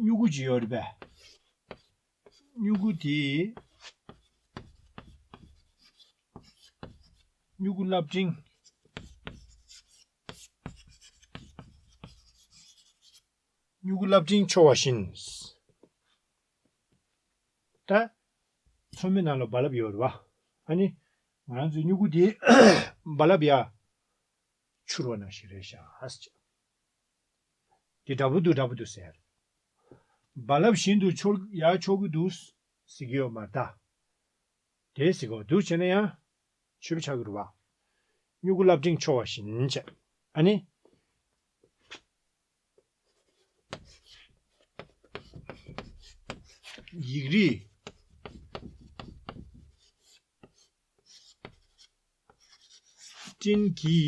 སྨྱུ་གུ་ཅིག་ཡོད་རེད་པས། སྨྱུ་གུ་དེ། སྨྱུ་གུ་རླབས་ཕྲེང་། སྨྱུ་གུ་རླབས་ཕྲེང་འཕྱོ་བ་བཞིན། ད། མཚོ་མོའི་ནང་ལ་རྦ་རླབས་ཡོད་རེད་བ། ཨ་ནི། ང་རང་ཚོའི་སྨྱུ་གུ་དེ་རྦ་རླབས་ཡ། འཕྱུར་བ་ནང་བཞིན་རེད་ཤག་ཟེར། དེ་འདྲ་པོ་འདུག་འདྲ་པོ་འདུག་ཟེར། རྦ་རླབས་བཞིན་དུ་འཕྱུར་ཡར་འཕྱོ་གི་འདུག་ཟེར་གྱི་ཡོད་མ་རེད་ད། དེ་ཟེར་གོ་འདུག་བྱས་ན་ཡང་། ཆོས་པ་ཆགས་ཀྱི་རེད་བ། སྨྱུ་གུ་རླབས་ཕྲེང་འཕྱོ་བ་བཞིན་བྱས། ཨ་ནི། ཡིག་རིགས་སྤྲིན་གྱི་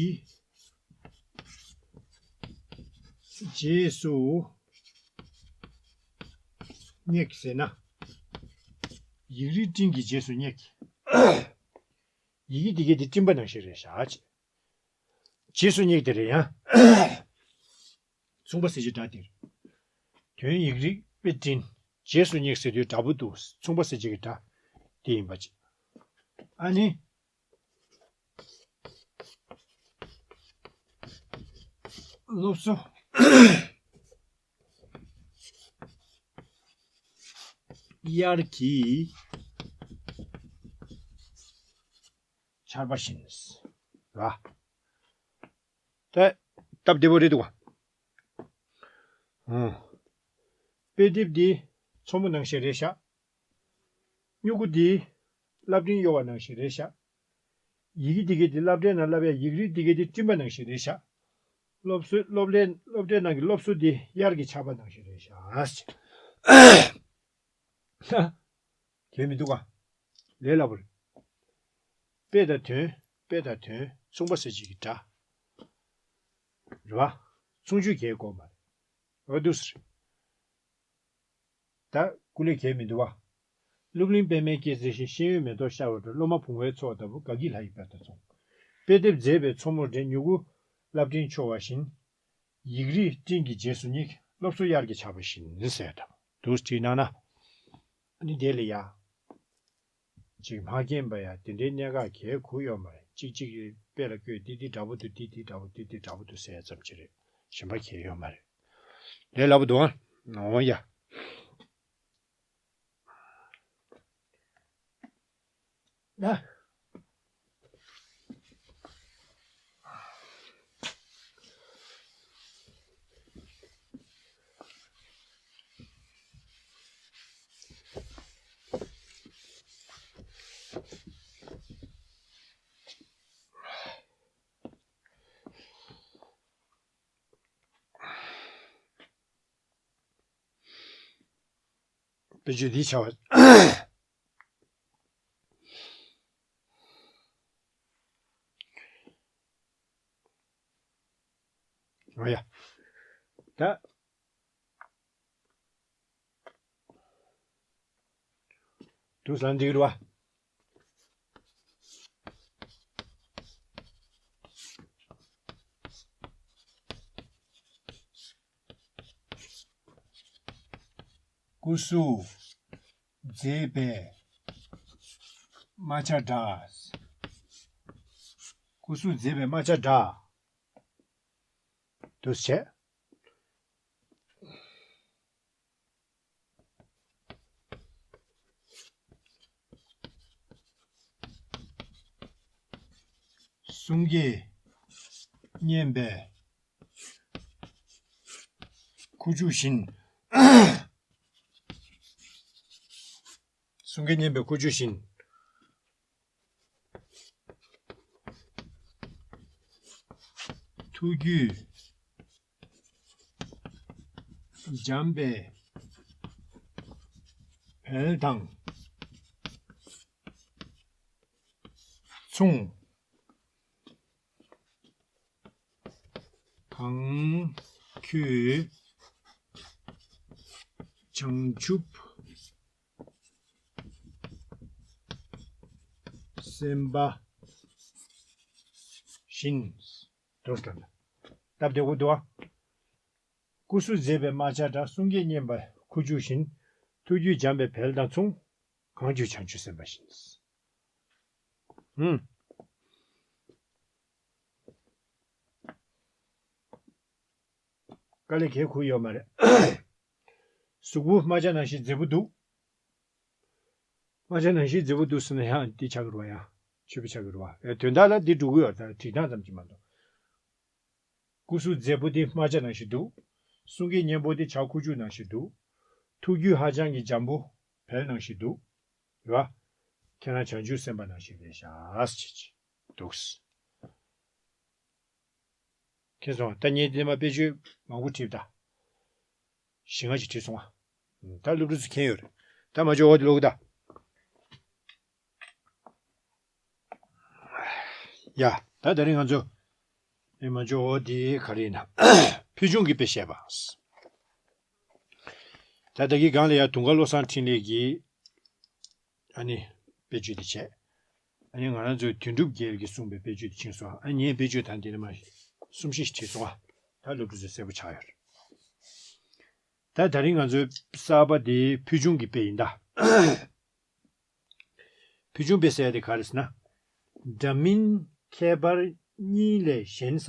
རྗེས་སུ་སྙེག་ཟེར་ན། ཡིག་རིགས་སྤྲིན་གྱི་རྗེས་སུ་སྙེག་ཡི་གེ་འདི་གའི་འདི་སྤྲིན་པ་ནང་བཞིན་རེད་ཤག་ཅེས། རྗེས་སུ་སྙེག་དེ་རེད་ཡང་། མཚུངས་པ་གསལ་བྱེད་སྒྲ་དེ་རེད། དོན་ཡིག་རིགས་དཔེ་སྤྲིན། རྗེས་སུ་སྙེག་ཟེར་དུས་འདྲ་པོ་འདུག་མཚུངས་པ་གསལ་བྱེད་ཀྱི་སྒྲ་དེ་ཡིན་པ་ཅིག་ཨ་ནི། སློབ་གསོ། དབྱར་གྱི་ཆར་པ་བཞིན། ར། ད། སྟབས་བདེ་པོ་རེད་འདུག་ག། ཨང་། དཔེ་དེབ་འདི་མཚོ་མོ་ནང་བཞིན་རེད་ཤག་སྨྱུ་གུ་འདི་ སློབ་འབྲིང་གཡོ་བ་ནང་བཞིན་རེད་ཤག་ཡི་གེ་འདི་གའི་དེ་སློབ་གྲྭའི་ནང་བསླབ་ཡ་ཡིག་རིགས་འདི་གའི་དེ་སྤྲིན་པ་ནང་བཞིན་རེད་ཤག་སློབ་གསོའི་སློབ་ལས་སློབ་གྲྭའི་ནང་གི་སློབ་གསོ་འདི་དབྱར་གྱི་ཆར་པ་ནང་བཞིན་རེད་ཤག་གལ་མི་འདུག་ག་ལས་སླ་པོ་རེད། དཔེ་དང་དོན། དཔེ་དང་དོན་མཚུངས་པ་ཟེར་བྱེད་ཀྱི་སྒྲ། རེད་བ། མཚུངས་ཆོས་གལ་དགོས་མ་རེད། འོ་འདུག་སེ་རེད། ད་སྐུ་ལས་གལ་མི་འདུག་བ། སློབ་གླིང་པད་མའི་སྐྱེད་ཚལ་བཞིན། ཤེས་ཡོན་མེ་ཏོག་ཤར་བ་འདྲ། སློབ་མ་བུང་བའི་ཚོགས་ལྟ་བུ། དགའ་སྐྱིད་ལྷ་ཡི་དཔལ་དང་མཚུངས། དཔེ་དེབ་མཛེས་པའི་མཚོ་མོར་འདྲེན། མྱུ་གུ་རླབས་ཕྲེང་འཕྱོ་བ་བཞིན། ཡིག་རིགས་སྤྲིན་གྱི་རྗེས་སུ་སྙེག་སློབ་གསོ་དབྱར་གྱི་ཆར་པ་བཞིན་ཟེར་དང་འདུག་བྲིས་གནང་ན། ཨ་ནི་དེ་ལ་ཡ། ཅིག་མ་མཁྱེན་པ་ཡ་དེ་འདྲའི་གནད་འགག་གལ་དགོས་ཡོད་མ་རེད། གཅིག་གཅིག་གི་དཔེ་ལ་བཀོད་འདི་འདི་འདྲ་པོ་འདུག་འདི་འདི་འདྲ་པོ་འདི་འདི་འདྲ་པོ་འདུག་ཟེར་ཙམ་ཅིག་རེད། གཞན་པ་གལ་ཡོད་མ་རེད། ལས་སླ་པོ་འདུག་ཨང་། འོང་ཡ། ན། དཔེ་བརྗོད་འདི་བྱ་བ། འོ་ཡ། ད། དུ་ལ་འགྲིག་རུ་བ། སྐུ་གཟུགས་མཛེས་པའི་རྨ་བྱ་འདྲ། སྐུ་གཟུགས་མཛེས་པའི་རྨ་བྱ་འདྲ། དུ་བྱས། གསུང་སྐད་སྙན་པའི་ཁུ་བྱུག་བཞིན། གསུང་སྐད་སྙན་པའི་ཁུ་བྱུག་བཞིན། ཐུགས་རྒྱུད་འཇམ་པའི་བལ་དང་མཚུངས། གང་ཁྱོད་བྱང་ཆུབ་སེམས་དཔའ་བཞིན། དུ་སྟོན། སྟབས་བདེ་པོ་འདུག་ཨ། སྐུ་གཟུགས་མཛེས་པའི་རྨ་བྱ་འདྲ། གསུང་སྐད་སྙན་པ་ཁུ་བྱུག་བཞིན། ཐུགས་རྒྱུད་འཇམ་པའི་བལ་དང་མཚུངས། གང་ཁྱོད་བྱང་ཆུབ་སེམས་དཔའ་བཞིན། ཧུམ། དཀའ་ལས་གལ་ཁུར་ཡོད་མ་རེད། གཟུགས་པོ་རྨ་བྱ་ནང་བཞིན་མཛེས་པོ་འདུག་རྨ་བྱ་ནང་བཞིན་མཛེས་པོ་འདུག་ཟེར་ན་ཡང་འདི་ཆགས་ཀྱི་རེད་བ། ཡང་ཆོས་པ་ཆགས་ཀྱི་རེད་བ། ཨེ་དོན་དག་ལ་འདི་འགྲོ་གི་ཡོད། ད་བྲིས་སྟངས་ཙམ་གྱིས་མ་གཏོགས། སྐུ་གཟུགས་མཛེས་པོ་འདི་རྨ་བྱ་ནང་བཞིན་འདུག་གསུང་སྐད་སྙན་པོ་འདི་བྱ་ཁུ་བྱུག་ནང་བཞིན་འདུག་ཐུགས་རྒྱུད་ཧ་ཅང་གི་འཇམ་པོ་བལ་ནང་བཞིན་འདུག་རེད་བ། ཁྱེད་རང་བྱང་ཆུབ་སེམས་དཔའ་ནང་བཞིན་རེད་ཤག་ཟེར་གྱི་འདུག་མཁྱེན་སོང་། ད་ངས་འདི་མ་དཔེ་བརྗོད་མང་པོ་བྲིས་ད། བཞི་ལྔ་ཞིག་བྲིས་སོང་ཨ། ད་སློབ་ཕྲུག་ཚོ་མཁྱེན་ཡོད་རེད། ད་མ་འཇོག་འོ་དེ་ཀློག་གི་ད། ཡ། ད་དེ་རིང་ང་ཚོ། ཨེ་མ་འཇོག་འོ་དེ་ག་རེ་ཡིན་ན། ཕུལ་བྱུང་གི་དཔེ་བཤད་པ། ད་ད་གི་སྒང་ལ་ཡ་དུང་དཀར་བློ་བཟང་འཕྲིན་ལས་ཀྱིས། ཨ་ནི། དཔེ་བརྗོད་དེ་བྱས། ཨ་ནི་ང་རང་ཚོའི་དོན་གྲུབ་རྒྱལ་གྱི་གསུངས་པའི་དཔེ་བརྗོད་དེ་ཕྱིན་སོང་། ཨ་ངའི་དཔེ་བརྗོད་དང་དེ་ནི་མ་གསུམ་བཞི་ཞིག་བྲིས་སོང་ཨ། ད་སློབ་ཕྲུག་ཚོས་གསལ་པོ་ཆགས་ཡོད་རེད། ད་ད་རིང་ང་ཚོའི་གསར་པ་དེ་ཕུལ་བྱུང་གི་དཔེ་ཡིན་ད། ཕུལ་བྱུང་དཔེ་ཟེར་ཡ་དེ་ག་རེ་ཟེར་ན། འདྲ་མིན་ཁྱད་པར་གཉིས་ལས་གཞན་ས་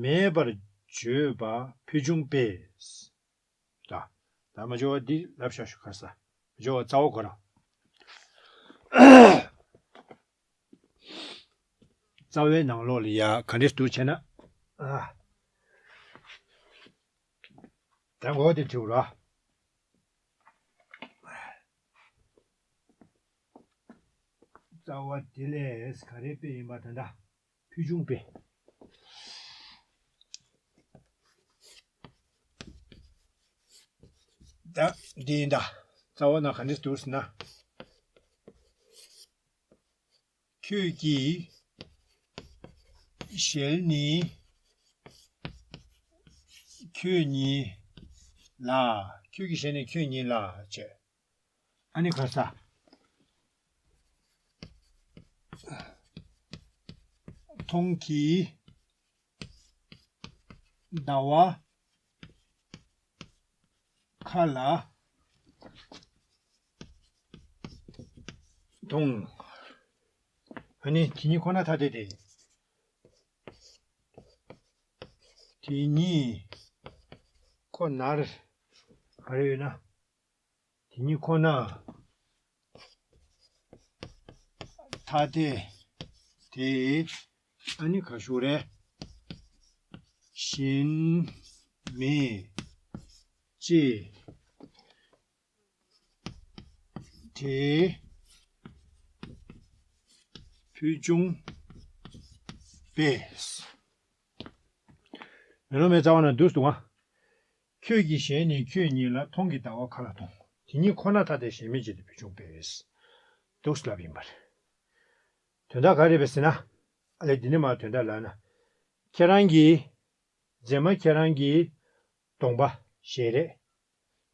མེད་པར་བརྗོད་པ་ཕུལ་བྱུང་དཔེ། ད། ད་མ་འཇོག་པ་འདི་ལབ་ཤག་ཤོག་ཁ་ས། མ་འཇོག་པ་རྩ་བ་ཁོ་རང་། རྩ་བའི་ནང་ལོགས་ལ་ཡ་ག་འདྲས་འདུག་བྱས་ན། ཨ། ད་འོ་དེ་བྲིས་ར། རྩ་བ་དེ་ལས་ག་རེ་དཔེ་ཡིན་པ་ད་ལྟ་ཕུལ་བྱུང་དཔེ། ད་འདི་ཡིན་ད། རྩ་བ་ན་ག་འདྲས་འདུག་ཟེར་ན། ཁྱོད་ཀྱི་ཞལ་ནི། ཁྱོད་ཉིད་ལ། ཁྱོད་ཀྱི་ཞལ་ནི་ཁྱོད་ཉིད་ལ་བྱས། ཨ་ནི་ག་ས། མཐོང་གི་ཟླ་བ་ཁ་ལ་མཐོང་། ཨ་ནི་དེ་ཉིད་ཁོ་ན་ཐ་དད་དེ། དེ་ཉིད་ཁོ་ནར་ག་རེ་ཡོད་ན། དེ་ཉིད་ཁོ་ན་ཐ་དད་དེ། ཨ་ནི་ག་ཞུ་རེད། གཞན་མེད་ཅེས་དེ་ཕུལ་བྱུང་པས། མེ་ལོང་མའི་རྩ་བ་ན་འདུག་སེ་འདུག་ག། ཁྱོད་ཀྱི་ཞལ་ནི་ཁྱོད་ཉིད་ལ། མཐོང་གི་ཟླ་བ་ཁ་ལ་མཐོང་། དེ་ཉིད་ཁོ་ན་ཐ་དད་གཞན་མེད་ཅེས་དེ་ཕུལ་བྱུང་པས། འདུག་སེ་ལབ་ཡིན་པ་རེད། དོན་དག་ག་རེ་རེད་པས་ཟེར་ན། ཨ་ལས་འདི་ནས་མར་དོན་དག་ལབ་ན། ཁྱེད་རང་གིས། མཛེས་མ་ཁྱེད་རང་གིས་གདོང་པ་ཞལ་རས།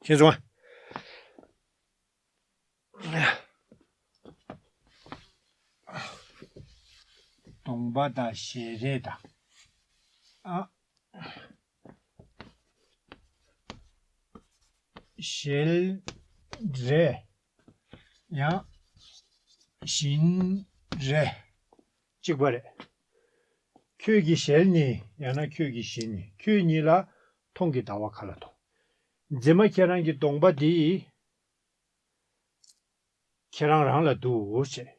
མཁྱེན་སོང་ཨ། གདོང་པ་དང་ཞལ་རས་དང་། ཨ། ཞལ་རས་ཡང་བཞིན་རས་གཅིག་པ་རེད། ཁྱོད་ཀྱི་ཞལ་ནི་ཡང་ན་ཁྱོད་ཀྱི་བཞིན་ནི་ཁྱོད་ཉིད་ལ། མཐོང་གི་ཟླ་བ་ཁ་ལ་མཐོང་། མཛེས་མ་ཁྱེད་རང་གི་གདོང་པ་འདི་ཁྱེད་རང་རང་ལ་འདུག་ཅེས།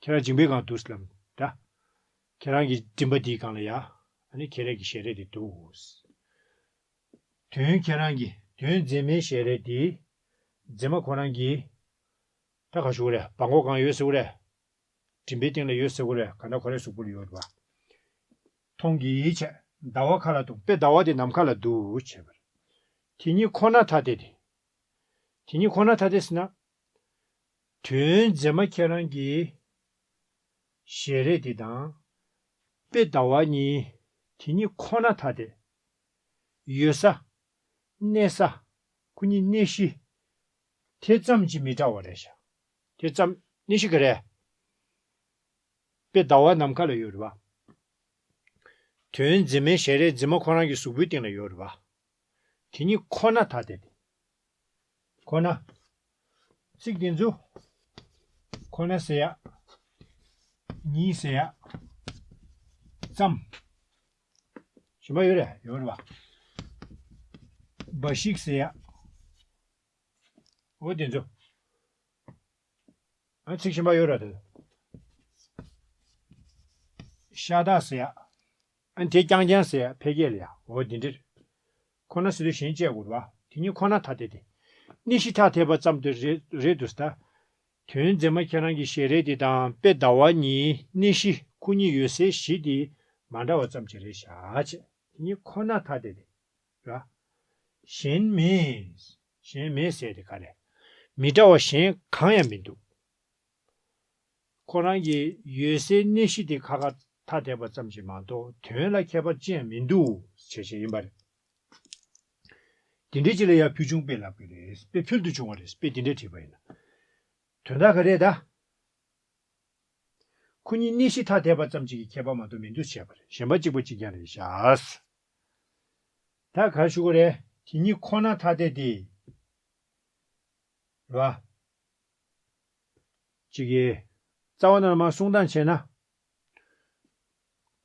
ཁྱེད་རང་མཇིང་པའི་སྒང་འདུག་ལབ་འདྲ། ཁྱེད་རང་གི་མགྲིན་པ་འདིའི་སྒང་ལ་ཡ། ཨ་ནི་ཁྱེད་རང་གི་ཞལ་རས་འདི་འདུག་དོན་ཁྱེད་རང་གི་དོན་མཛེས་མའི་ཞལ་རས་འདི། མཛེས་མ་ཁོ་རང་གི། ད་ག་ཞུ་གི་རེད། སྦྲང་སྒོ་སྒང་ཡོད་ཟེར་གི་རེད། མགྲིན་པའི་སྟེང་ལ་ཡོད་ཟེར་གི་རེད། ག་ན་ཁོ་རའི་གཟུགས་པོ་ལ་ཡོད་རེད་པ། མཐོང་གི་བྱས། ཟླ་བ་ཁ་ལ་མཐོང་། དཔེ་ཟླ་བ་དེ་ནམ་མཁའ་ལ་འདུག་བྱས་པ་རེད། དེ་ཉིད་ཁོ་ན་ཐ་དད་དེ། དེ་ཉིད་ཁོ་ན་ཐ་དད་ཟེར་ན། དོན་མཛེས་མ་ཁྱེད་རང་གི་ཞལ་རས་དེ་དང་། དཔེ་ཟླ་བ་གཉིས་དེ་ཉིད་ཁོ་ན་ཐ་དད། ཡོད་ས། གནས་ས། ཁོ་གཉིས་གནས་གཞི། དེ་ཙམ་གྱིས་མི་འདྲ་བ་རེད་ཤག་དེ་ཙམ་གནས་གཞི་ག་རེ། དཔེ་ཟླ་བ་ནམ་མཁའ་ལ་ཡོད་རེད་པ། དོན་མཛེས་མའི་ཞལ་རས་མཛེས་མ་ཁོ་རང་གི་གཟུགས་པོའི་སྟེང་ལ་ཡོད་རེད་པ། དེ་གཉིས་ཁོ་ན་ཐ་དད་དེ། ཁོ་ན། ཚིག་དེ་ཚོ། ཁོ་ན་ཟེར་ཡ། གཉིས་ཟེར་ཡ། ཙམ། གཞན་པ་ཡོད་རེད། ཡོད་རེད་པ། འབའ་ཞིག་ཟེར་ཡ། འོ་དེ་ཚོ། ཨ་ཚིག་གཞན་པ་ཡོད་ར་དེ། ཤ་སྟག་ཟེར་ཡ། ཨ་དེ་རྐྱང་རྐྱང་ཟེར་ཡ་ཕལ་སྐད་ལ་ཡ། འོ་དེ་འདྲ། ཁོ་ན་ཟེར་དུས་གཞན་བཅས་དགོས་རེད་པ། དེ་གཉིས་ཁོ་ན་ཐ་དད་དེ། གནས་གཞི་ཐ་དད་པ་ཙམ་དུ་རེད་རེད་འདུག་ཟེར་ད། དོན་མཛེས་མ་ཁྱེད་རང་གི་ཞལ་རས་དེ་དང་དཔེ་ཟླ་བ་གཉིས་གནས་གཞི་ཁོ་གཉིས་ཡོད་སའི་གཞི་དེ་མ་འདྲ་བ་ཙམ་ཅིག་རེད་ཤག་བྱས། དེ་གཉིས་ཁོ་ན་ཐ་དད་དེ། ར། གཞན་མེད། གཞན་མེད་ཟེར་དེ་ག་རེ། མི་འདྲ་བ་གཞན་གང་ཡང་མི་འདུག་ཁོ་རང་གི་ཡོད་སའི་གནས་གཞི་དེ་ཁ་ཁ་ཐ་དད་པ་ཙམ་ཞིག་མ་གཏོགས་དོན་ལ་ཁྱད་པར་ཅི་ཡང་མི་འདུག་བྱས་བྱས་ཡིན་པ་རེད། དེ་འདྲའི་ཅིག་ལ་ཡང་ཕུལ་བྱུང་དཔེ་ལབ་ཀྱི་རེད། དཔེ་ཕུལ་དུ་བྱུང་བ་རེད། དཔེ་དེ་འདྲས་བྲིས་པ་ཡིན་ན། དོན་དག་ག་རེད་ད། ཁོ་གཉིས་གནས་གཞི་ཐ་དད་པ་ཙམ་གཅིག་གི་ཁྱད་པར་མ་གཏོགས་མི་འདུག་བྱས་པ་རེད། གཞན་པ་གཅིག་པ་གཅིག་རྐྱང་རེད་ཤག་ད་ག་རེ་ཞུ་དགོས་རེད། དེ་གཉིས་ཁོ་ན་ཐ་དད་དེ། རེད་བ། གཅིག་གི། རྩ་བ་ནས་མར་གསུང་སྟངས་བྱས་ན།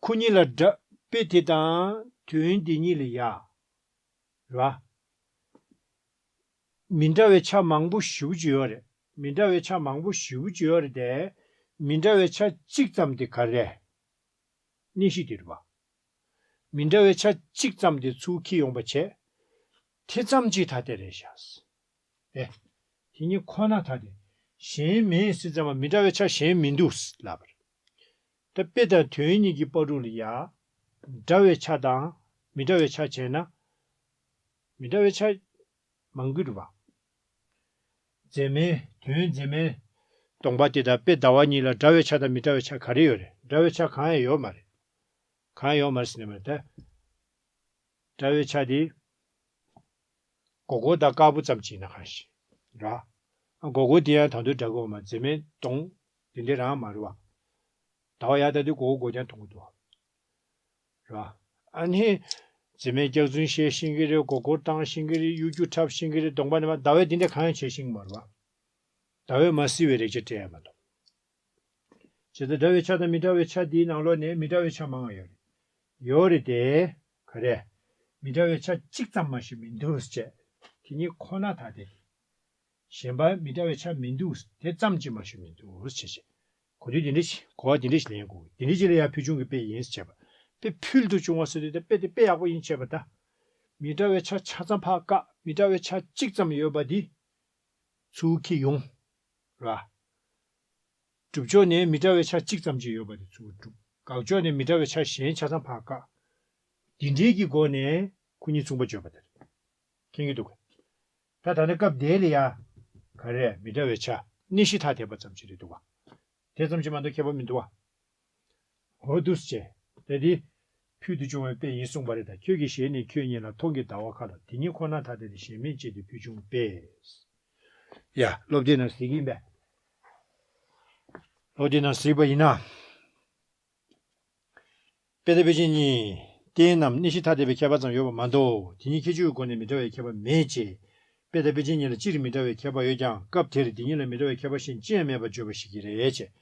ཁོ་གཉིས་ལ་འདྲ་དཔེ་དེ་དང་དོན་དེ་གཉིས་ལ་ཡ། རེད་བ། མི་འདྲ་བའི་ཆ་མང་པོ་ཞེ་པོ་ཅིག་ཡོད་རེད། མི་འདྲ་བའི་ཆ་མང་པོ་ཞེ་པོ་ཅིག་ཡོད་རེད་དེ། མི་འདྲ་བའི་ཆ་གཅིག་ཙམ་དེ་ག་རེ་རེད། གནས་གཞི་དེ་རེད་བ། མི་འདྲ་བའི་ཆ་གཅིག་ཙམ་དེ་ཚུར་འཁྱེར་ཡོང་བ་བྱས། དེ་ཙམ་གཅིག་ཐ་དད་རེད་ཤག་ཨེ། དེ་གཉིས་ཁོ་ན་ཐ་དད། གཞན་མིན་ཟེར་ཙམ་པ་མི་འདྲ་བའི་ཆ་གཞན་མི་འདུག་ལབ་པ་རེད། ད་དཔེ་དང་དོན་གཉིས་ཀྱི་བར་དུ་ལ་ཡ། འདྲ་བའི་ཆ་དང་མི་འདྲ་བའི་ཆ་བྱས་ན། མི་འདྲ་བའི་ཆ་མང་གི་རེད་པ། མཛེས་མའི་དོན་མཛེས་མའི་གདོང་པ་དེ་དང་དཔེ་ཟླ་བ་གཉིས་ལ་འདྲ་བའི་ཆ་དང་མི་འདྲ་བའི་ཆ་ག་རེ་ཡོད་རེད། འདྲ་བའི་ཆ་གང་ཡང་ཡོད་མ་རེད། གང་ཡང་ཡོད་མ་རེད་ཟེར་ནས་མ་རེད་ད། འདྲ་བའི་ཆ་དེ། སྒོར་སྒོར་དང་དཀར་པོ་ཙམ་གྱིས་ན་གང་ཞིག་ར། སྒོར་སྒོར་དེ་ཡང་ད་དུང་འདྲ་གི་ཡོད་མ་རེད། མཛེས་མའི་གདོང་དེ་འདྲ་རང་མ་རེད་པ། ཟླ་བ་ཡར་ལྟ་དུས་སྒོར་སྒོར་སྒོར་རྐྱང་མཐོང་གི་འདུག་པ། ར། ཨ་ནི། མཛེས་མའི་སྐྱག་རྫུན་བཤད་ཤེས་ཀྱི་རེད། སྒོར་སྒོར་བཏང་ཤེས་ཀྱི་རེད། གཡོ་སྒྱུ་འཁྲབ་ཤེས་ཀྱི་རེད། གདོང་པ་ནས་མར་ཟླ་བས་འདི་འདྲ་གང་ཡང་བྱེད་ཤེས་ཀྱི་མ་རེད་པ། ཟླ་བས་མ་བསིལ་བའི་རེག་བྱ་སྤྲད་ཡ་མ་གཏོགས། བྱས་ཙང་འདྲ་བའི་ཆ་དང་མི་འདྲ་བའི་ཆ་འདིའི་ནང་ལོགས་ནས་མི་འདྲ་བའི་ཆ་མང་བ་ཡོད་རེད། ཡོད་རེད་དེ། ག་རེ། མི་འདྲ་བའི་ཆ་གཅིག་ཙམ་མ་ཞིག་མི་འདུག་ཟེར་བྱས། དེ་གཉིས་ཁོ་ན་ཐ་དད། གཞན་པ་མི་འདྲ་བའི་ཆ་མི་འདུག་དེ་ཙམ་གྱིས་མ་ཞིག་མི་འདུག་ཟེར་བྱས། གོ་དུས་དེ་འདྲ་ཞིག་གོ་བ་དེ་འདྲ་ཞིག་ལེན་དགོས། དེ་འདྲ་ཅིག་ལ་ཡང་ཕུལ་བྱུང་གི་དཔེ་ཡིན་ཟེར་བྱས་པ། དཔེ་ཕུལ་དུ་བྱུང་བ་ཟེར་དུས་ད་དཔེ་དེ་དཔེ་ཡག་པོ་ཡིན་བྱས་པ་ད། མི་འདྲ་བའི་ཆ་ཆ་ཚང་ཕར་བཀག་མི་འདྲ་བའི་ཆ་གཅིག་ཙམ་ཡོད་པ་འདི། ཚུར་འཁྱེར་ཡོང་། ར། སྒྲུབ་ཕྱོགས་ནས་མི་འདྲ་བའི་ཆ་གཅིག་ཙམ་ཅིག་ཡོད་པ་དེ་ཚུར་སྒྲུབ། དགག་ཕྱོགས་ནས་མི་འདྲ་བའི་ཆ་གཞན་ཆ་ཚང་ཕར་བཀག་འདི་འདྲའི་གི་སྒོ་ནས་ཁོ་གཉིས་མཚུངས་པ་བརྗོད་པ་དེ་རེད། མཁྱེན་གྱི་འདུག་གས། ད་ད་ནི་སྐབས་དེ་ལ་ཡ། ག་རེ་མི་འདྲ་བའི་ཆ་གནས་གཞི་ཐ་དད་པ་ཙམ་ཅིག་རེད་འདུག་ག། དེ་ཙམ་ཅིག་མ་གཏོགས་ཁྱད་པར་མི་འདུག་ག། འོ་འདུག་སེ་བྱས། ད་འདི། ཕུལ་དུ་བྱུང་བའི་དཔེ་ཡིན་གསུངས་པ་རེད་ད། ཁྱོད་ཀྱི་ཞལ་ནས་ཁྱོད་ཉིད་ལ་མཐོང་གི་ཟླ་བ་ཁ་ལ་དེ་ཉིད་ཁོ་ན་ཐ་དད་དེ་གཞན་མིན་ཅེས་དེ་ཕུལ་བྱུང་དཔེ། ཡ། སློབ་དེབ་ནང་གཟིགས་ཀྱིན་པས། སློབ་དེབ་ནང་གཟིགས་པ་ཡིན་ན། དཔེ་དང་དཔེ་ཅན་གཉིས། རྟེན་ནམ་གནས་གཞི་ཐ་དད་པའི་ཁྱད་པར་ཙམ་ཡོད་པ་མ་གཏོགས་དེ་གཉིས་ཁྱད་ཆོས་ཀྱི་སྒོ་ནས་མི་འདྲ་བའི་ཁྱད་པར་མེད་ཅེས། དཔེ་དང་དཔེ་ཅན་གཉིས་ལ་སྤྱིར་མི་འདྲ་བའི་ཁྱད་པར་ཡོད་ཀྱང་སྐབས་དེར་དེ་གཉིས་ལ་མི་འདྲ་བའི་ཁྱད་པར་གཞན་ཅི་ཡང་མེད་པར་བརྗོད་པ་ཞིག་གིས་རེད་ཅེས།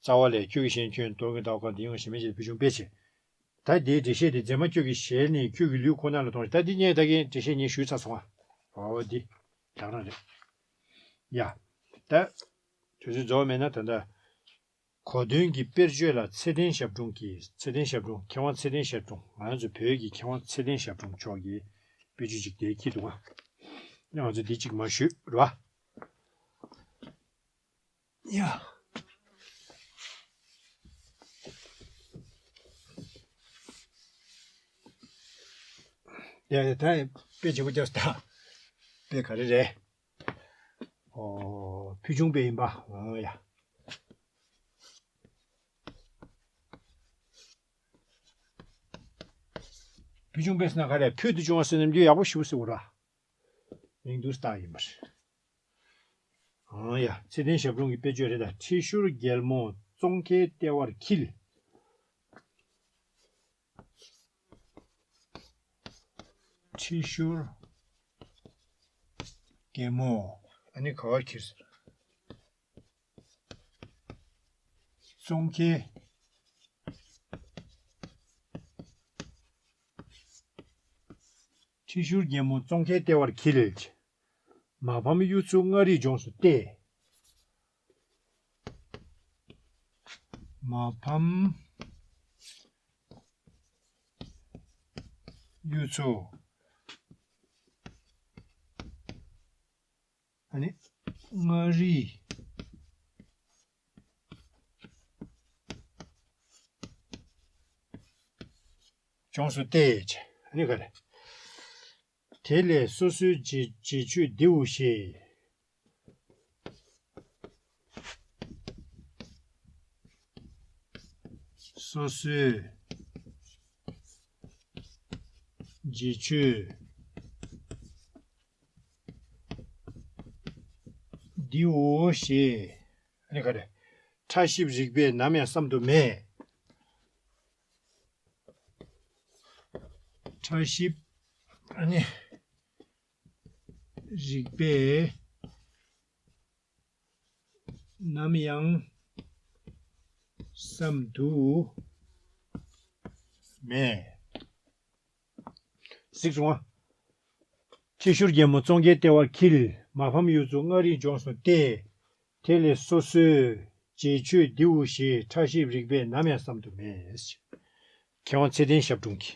རྩ་བ་ལས་ཁྱོད་ཀྱི་ཞལ་ཁྱོད་མཐོང་གི་ཟླ་བ་ཁ་ལ་དེ་ཡང་གཞན་མིན་ཅེས་ཕུལ་བྱུང་དཔེ་བྱས། ད་དེའི་འགྲེལ་བཤད་དེ་མཛེས་མ་ཁྱོད་ཀྱི་ཞལ་ནས་ཁྱོད་ཀྱི་ལུས་ཁོ་ན་ལ་མཐོང་ཞིང་། ད་འདི་ངས་ད་གིན་འགྲེལ་བཤད་ངས་ཞུས་ཚར་སོང་ཨ། འོ་འདི། རང་རང་རེད། ཡ། ད། དུས་ཚོད་རྫོགས་མེད་ན་ད་ལྟ། གོ་དོན་གྱི་དཔེར་བརྗོད་ལ་ཚེ་བརྟན་ཞབས་དྲུང་གིས། ཚེ་བརྟན་ཞབས་དྲུང་མཁས་དབང་ཚེ་བརྟན་ཞབས་དྲུང་ང་ཚོ་བོད་ཀྱི་མཁས་དབང་ཚེ་བརྟན་ཞབས་དྲུང་མཆོག་གིས་དཔེ་བརྗོད་ཅིག་དེ་འཁྱེར་འདུག་ཨ། ང་ཚོ་འདི་གཅིག་མ་ཞུས་རེད་བ། ཡ། ཡ་ཡ་ད་དཔེ་བརྗེ་པོ་རྒྱབ་ད། དཔེ་ག་རེ་རེད། ཨོ། ཕུལ་བྱུང་དཔེ་ཡིན་པ། ཨོ་ཡ། ཕུལ་བྱུང་དཔེ་ཟེར་ན་ག་རེ། ཕུལ་དུ་བྱུང་བ་ཟེར་ན་འདི་ཡག་པོ་ཞིབ་ཟེར་བ་ར། མིང་འདུག་སྟག་ཡིན་པར། ཨང་ཡ། ཚེ་བརྟན་ཞབས་དྲུང་གི་དཔེ་བརྗོད་རེད་ད། ཁྲི་ཤུར་རྒྱལ་མོ་ཙོང་ཁའི་ལྟེ་བར་འཁྱིལ། ཁྲི་ཤུར་རྒྱལ་མོ། ཨ་ནི་ག་བར་འཁྱིལ་ཟེར། ཙོང་ཁའི། ཁྲི་ཤུར་རྒྱལ་མོ་ཙོང་ཁའི་ལྟེ་བར་འཁྱིལ། མ་ཕམ་གཡུ་མཚོ་མངའ་རིས་ལྗོངས་སུ་གཏད། མ་ཕམ་གཡུ་མཚོ། ཨ་ནི། མངའ་རིས་ལྗོངས་སུ་གཏད། ཨ་ནི་ག་རེ། དེ་ལས་སོ་སོའི་རྗེས་རྗེས་ཆོད་འདིའོ་ཞེས། སོ་སོའི་རྗེས་ཆོད་འདིའོ་ཞེས། ཨ་ནི་ག་རེ། ཕྲ་ཞིབ་རིག་པས་ནམ་ཡང་བསམ་དུ་མེད། ཕྲ་ཞིབ། ཨ་ནི། རིག་པས་ནམ་ཡང་བསམ་དུ་མེད། གཟིགས་སོང་ང་། ཁྲི་ཤུར་རྒྱལ་མོ་ཙོང་ཁའི་ལྟེ་བར་འཁྱིལ། མ་ཕམ་གཡུ་མཚོ་མངའ་རིས་ལྗོངས་སུ་གཏད། དེ་ལས་སོ་སོའི་རྗེས་ཆོད་འདིའོ་ཞེས། ཕྲ་ཞིབ་རིག་པས་ནམ་ཡང་བསམ་དུ་མེད། མཁས་དབང་ཚེ་བརྟན་ཞབས་དྲུང་གི་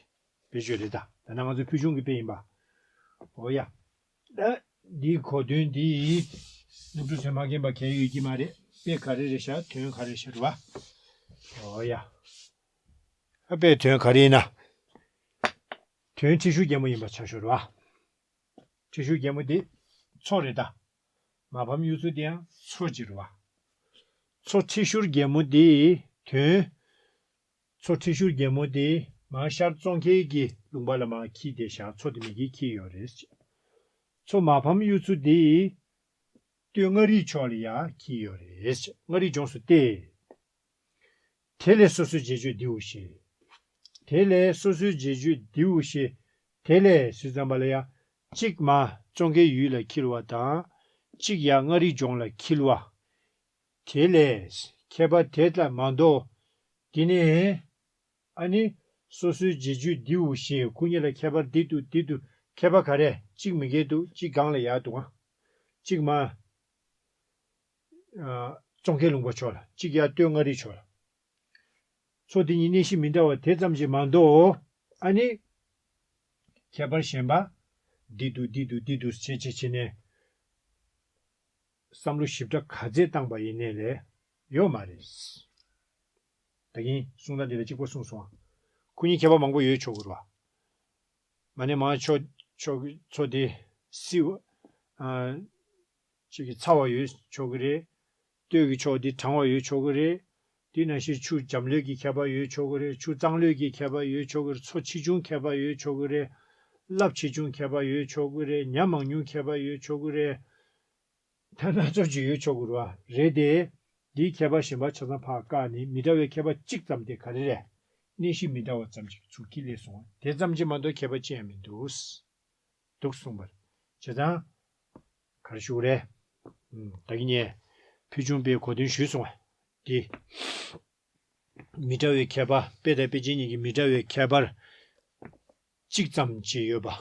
དཔེ་བརྗོད་རེད་ད། ད་ནང་ང་ཚོའི་ཕུལ་བྱུང་གི་དཔེ་ཡིན་པ། འོ་ཡ། ད་འདིའི་གོ་དོན་འདི། སློབ་ཕྲུག་ཚོས་མ་མཁྱེན་པ་གང་ཡང་ཡོད་ཀྱི་མ་རེད། དཔེ་ག་རེ་རེད་ཤག་དོན་ག་རེ་རེད་ཤག་རེད་བ། ཨོ་ཡ། ཨ་དཔེ་དོན་ག་རེ་ཡིན་ན། དོན་ཁྲི་ཤུར་རྒྱལ་མོ་ཡིན་པ་ཆ་བཞག་རེད་བ། ཁྲི་ཤུར་རྒྱལ་མོ་དེ་མཚོ་རེད་ད། མ་ཕམ་གཡུ་མཚོ་དེ་ཡང་མཚོ་གཅིག་རེད་བ། མཚོ་ཁྲི་ཤུར་རྒྱལ་མོ་དེ་དོན། མཚོ་ཁྲི་ཤུར་རྒྱལ་མོ་དེ་མར་ཤར་ཙོང་ཁའི་གི་ལུང་པ་ལ་མར་འཁྱིལ་བསྡད་ཤག་མཚོ་དེ་མ་གིར་འཁྱིལ་ཡོད་རེད། མཚོ་མ་ཕམ་གཡུ་མཚོ་དེ་སྟོད་མངའ་རིས་ཕྱོགས་ལ་ཡར་འཁྱིལ་ཡོད་རེད། མངའ་རིས་ལྗོངས་སུ་སྟེ། དེ་ལས་སོ་སོའི་རྗེས་གཅོད་འདིའོ་ཞེས། དེ་ལས་སོ་སོའི་རྗེས་གཅོད་འདིའོ་ཞེས། དེ་ལས་ཟེར་ཙམ་པ་ལ་ཡ། གཅིག་མར་ཙོང་ཁའི་ཡུལ་ལ་འཁྱིལ་བ་དང་། གཅིག་ཡར་མངའ་རིས་ལྗོངས་ལ་འཁྱིལ་བ། དེ་ལས་ཁྱད་པར་དེ་ལྟར་མ་མདོ། འདི་ནི། ཨ་ནི། སོ་སོའི་རྗེས་གཅོད་འདིའོ་ཞེས་ཁོ་གཉིས་ལ་ཁྱད་པར་འདི་འདུག་འདི་འདུག་ཁྱད་པར་ག་རེ། གཅིག་མ་གིར་འདུག་གཅིག་སྒང་ལ་ཡར་འདུག་ཨ། གཅིག་མར། ཙོང་ཁའི་ལུང་པ་ཕྱོགས་ལ། གཅིག་ཡར་སྟོད་མངའ་རིས་ཕྱོགས་ལ། མཚོ་དེ་གཉིས་གནས་གཤིས་མི་འདྲ་བ་དེ་ཙམ་གྱིས་མ་གཏོགས། ཨ་ནི། ཁྱད་པར་གཞན་པ། འདི་འདུག་འདི་འདུག་འདི་འདུག་བྱས་བྱས་བྱས་ནས། བསམ་བློ་ཞིབ་ཕྲ་ག་ཚད་བཏང་པ་ཡིན་ནའི་ལས་ཡོད་མ་རེད། ད་གིན་གསུང་སྟངས་འདི་ལ་གཅིག་པ་གསུངས་སོང་ཨ། ཁོ་གཉིས་ཁྱད་པར་མང་པོ་ཡོད་ཆོག་གི་རེད་བ། མ་ནས་མར་ཕྱོགས་ཕྱོགས་ཀྱི་མཚོ་དེ་བསིལ་བ། ཨ། ཅིག་གི་ཚ་བ་ཡོད་ཆོག་གི་རེད། སྟོད་ཀྱི་ཕྱོགས་འདི་གྲང་བ་ཡོད་ཆོག་གི་རེད། དེ་ནང་བཞིན་ཆུ་འཇམ་ལོས་ཀྱི་ཁྱད་པར་ཡོད་ཆོག་གི་རེད། ཆུ་གཙང་ལོས་ཀྱི་ཁྱད་པར་ཡོད་ཆོག་གི་རེད། མཚོ་ཆེ་ཆུང་ཁྱད་པར་ཡོད་ཆོག་གི་རེད། རླབས་ཆེ་ཆུང་ཁྱད་པར་ཡོད་ཆོག་གི་རེད། ཉ་མང་ཉུང་ཁྱད་པར་ཡོད་ཆོག་གི་རེད། ད་སྣ་ཚོགས་ཅིག་ཡོད་ཆོག་གི་རེད་བ། རེད་དེ། འདིའི་ཁྱད་པར་གཞན་པ་ཆ་ཚང་ཕར་བཀག་ནས་མི་འདྲ་བའི་ཁྱད་པར་གཅིག་ཙམ་དེ་ག་རེ་རེད། གནས་གཤིས་མི་འདྲ་བ་ཙམ་ཅིག་ཚུར་འཁྱེར་སླེབས་སོང་བ། དེ་ཙམ་གྱིས་མ་གཏོགས་ཁྱད་པར་ཅི་ཡང་མི་འདུག་འདུག་གསུངས་པ་རེད། བྱས་ཙང་། ག་རེ་ཞུ་དགོས་རེད། ཨུམ། ད་གིན་ངས་ཕུལ་བྱུང་དཔེའི་གོ་དོན་ཞུས་སོང་བ། འདི། མི་འདྲ་བའི་ཁྱད་པར། དཔེ་དང་དཔེ་ཅན་གཉིས་ཀྱི་མི་འདྲ་བའི་ཁྱད་པར་གཅིག་ཙམ་ཅིག་ཡོད་པ།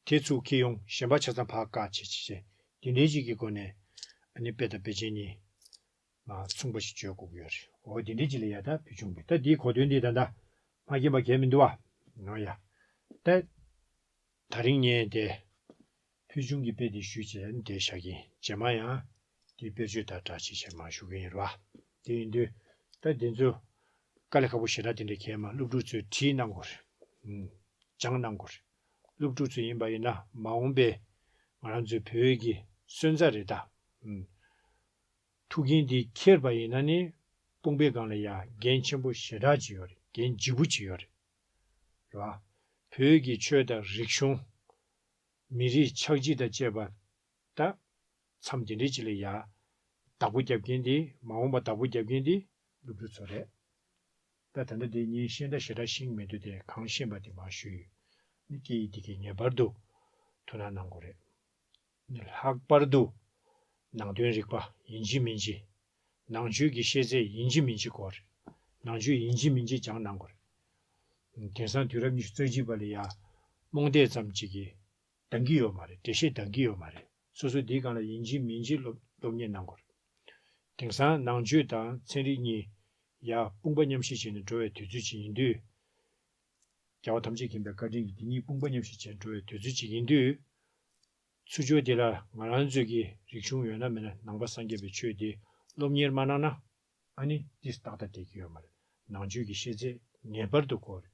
དེ་ཚུར་འཁྱེར་ཡོང་། གཞན་པ་ཆ་ཚང་ཕར་བཀག་བྱས་བྱས་བྱས། འདི་འདྲའི་ཅིག་གི་སྒོ་ནས། ཨ་ནི་དཔེ་དང་དཔེ་ཅན་གཉིས་མར་མཚུངས་པ་ཞིག་བརྗོད་དགོས་ཀྱི་ཡོད་རེད། འོ་འདི་འདྲའི་ཅིག་ལ་ཡ་ད་ཕུལ་བྱུང་དཔེ། ད་འདིའི་གོ་དོན་འདི་ད་ལྟ་མ་མཁྱེན་པ་གང་ཡང་མི་འདུག་བ། འོ་ཡ། ད། ད་རིང་ངས་དེ་ཕུལ་བྱུང་གི་དཔེ་དེ་ཞུས་བྱས་དེ་བཞག་གི་ཡིན། རྗེས་མ་ཡང་དེའི་དཔེར་བརྗོད་དང་སྦྲགས་བྱས་བྱས་མར་ཞུ་གི་ཡིན་རེད་བ། དེ་ཡིན་དུས་ད་འདི་ཚོ་དཀའ་ལས་ཁག་པོ་ཞེ་དྲག་དེ་འདྲ་གང་ཡང་མ། སློབ་ཕྲུག་ཚོས་བྲིས་གནང་དགོས་རེད། ཨུམ། སྦྱངས་གནང་དགོས་རེད། སློབ་ཕྲུག་ཚོ་ཡིན་པ་ཡིན་ན་མ་འོངས་པའི་ང་རང་ཚོའི་བོད་ཀྱི་སོན་རྩ་རེད་ད། ཨུམ། ཐུགས་འགན་འདི་འཁྱེར་པ་ཡིན་ན་ནི་དཔུང་པའི་སྒང་ལ་ཡ་འགན་ཆེན་པོ་ཞེ་དྲག་ཅིག་ཡོད་རེད། འགན་ལྗིད་པོ་ཅིག་ཡོད་རེད། རེད་བ། བོད་ཀྱི་ཆོས་དང་རིག་གཞུང་། མི་རིགས་ཆགས་འཇིག་དང་བཅས་པ། ད། མཚམས་དེ་འདྲའི་ཅིག་ལ་ཡ། བདག་པོ་རྒྱབ་མཁན་དེ། མ་འོངས་པ་བདག་པོ་རྒྱབ་མཁན་དེ་སློབ་ཕྲུག་ཚོ་རེད། ད་ད་ལྟ་དེ་ངས་ཤེས་འདྲ་ཞེ་དྲག་ཤེས་ཀྱི་མི་འདུག་དེ་གང་ཤེས་པ་དེ་མར་ཞུས་ཡོད། ནི་སྐད་ཡིག་དེ་གའི་ངེས་པར་དུ་ཐུགས་སྣང་གནང་དགོས་རེད། ནི་ལྷག་པར་དུ་ནང་དོན་རིག་པ་ཡིན་གཅིག་མིན་གཅིག་ནང་ཆོས་ཀྱི་ཤེས་ཚད་ཡིན་གཅིག་མིན་གཅིག་དགོས་རེད། ནང་ཆོས་ཡིན་གཅིག་མིན་གཅིག་སྦྱངས་གནང་དགོས་རེད། དེང་སང་དུས་རབས་ཉི་ཤུ་རྩ་གཅིག་པ་ལ་ཡ་རྨོངས་དད་ཙམ་གཅིག་གིས་འདང་གི་ཡོད་མ་རེད། འགྲེལ་བཤད་འདང་གི་ཡོད་མ་རེད། སོ་སོ་འདིའི་སྒང་ལ་ཡིན་གཅིག་མིན་གཅིག་སློབ་སློབ་གཉེར་གནང་དགོས་རེད། དེང་སང་ནང་ཆོས་དང་ཚན་རིག་གཉིས་ཡ་དཔུང་པ་མཉམ་གཤིབ་བྱས་ནས་འགྲོ་བའི་དུས་ཚོད་ཅིག་ཡིན་དུས། རྒྱལ་བ་ཐམས་ཅད་མཁྱེན་པའི་བཀའ་དྲིན་གྱིས་འདི་གཉིས་དཔུང་པ་མཉམ་གཤིབ་བྱས་འགྲོ་བའི་དུས་ཚོད་ཅིག་ཡིན་དུས། ཚུར་ཕྱོགས་འདི་ལ་ང་རང་ཚོའི་གི་རིག་གཞུང་ཡོད་ན་མེད་ན་ནང་པ་སངས་རྒྱས་པའི་ཆོས་འདི་སློབ་གཉེར་མ་གནང་ན། ཨ་ནི་འདི་ཏག་ཏག་བསྡད་ཀྱི་ཡོད་མ་རེད། ནང་ཆོས་ཀྱི་ཤེས་ཚད་ངེས་པར་དུ་དགོས་རེད།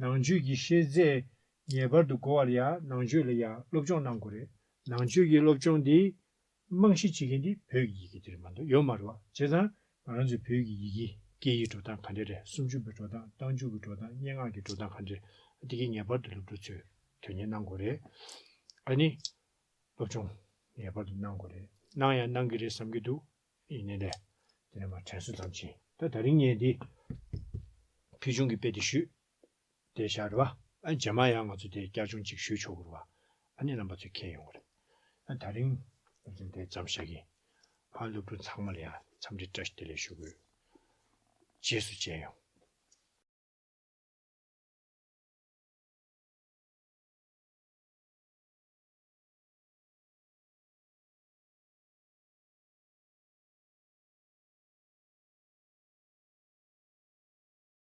ནང་ཆོས་ཀྱི་ཤེས་ཚད་ངེས་པར་དུ་དགོས་པ་ལ་ཡ་ནང་ཆོས་ལ་ཡ་སློབ་སྦྱོང་གནང་དགོས་རེད། ནང་ཆོས་ཀྱི་སློབ་སྦྱོང་འདི་རྨང་གཞི་བྱེད་མཁན་འདི་བོད་ཀྱི་ཡི་གེ་འདི་རེད་མ་གཏོགས་ཡོད་མ་རེད་བ། བྱས་ཙང་ང་རང་ཚོའི་བོད་ཀྱི་ཡི་གེ་སྐད་ཡིག་འགྲོ་སྟངས་ག་འདྲ་རེད། སུམ་ཅུ་པའི་འགྲོ་སྟངས། རྟགས་འཇུག་གི་འགྲོ་སྟངས། སྙན་ངག་གི་འགྲོ་སྟངས་ག་འདྲ་རེད། འདི་གི་ངེས་པར་དུ་སློབ་ཕྲུག་ཚོས་དོན་གཉེར་གནང་དགོས་རེད། ཨ་ནི་སློབ་སྦྱོང་ངེས་པར་དུ་གནང་དགོས་རེད། གནང་ཡང་གནང་གི་རེད་བསམ་གྱི་འདུག་ཡིན་ནའི་ལས། དེ་ནས་མར་དྲན་གསོ་ཙམ་བྱས། ད་ད་རིང་ངས་འདི་ཕུལ་བྱུང་གི་དཔེ་དེ་ཞུས། དེ་བཞག་རེད་བ། ཨ་རྗེས་མ་ཡང་ང་ཚོ་དེ་བསྐྱར་སྦྱོང་གཅིག་ཞུས་ཆོག་གི་རེད་བ། ཨ་ནི་རྣམ་པ་ཚོས་མཁྱེན་ཡོང་གི་རེད། ཨ་ད་རིང་ང་ཚོ་འདི་ཙམ་བཞག་གི། ཨ་སློབ་ཕྲུག་ཚང་མ་ལ་ཡང་འཚམས་འདྲི་བཀྲ་ཤིས་བདེ་ལེགས་ཞུ་དགོས། རྗེས་སུ་མཇལ་ཡོང་།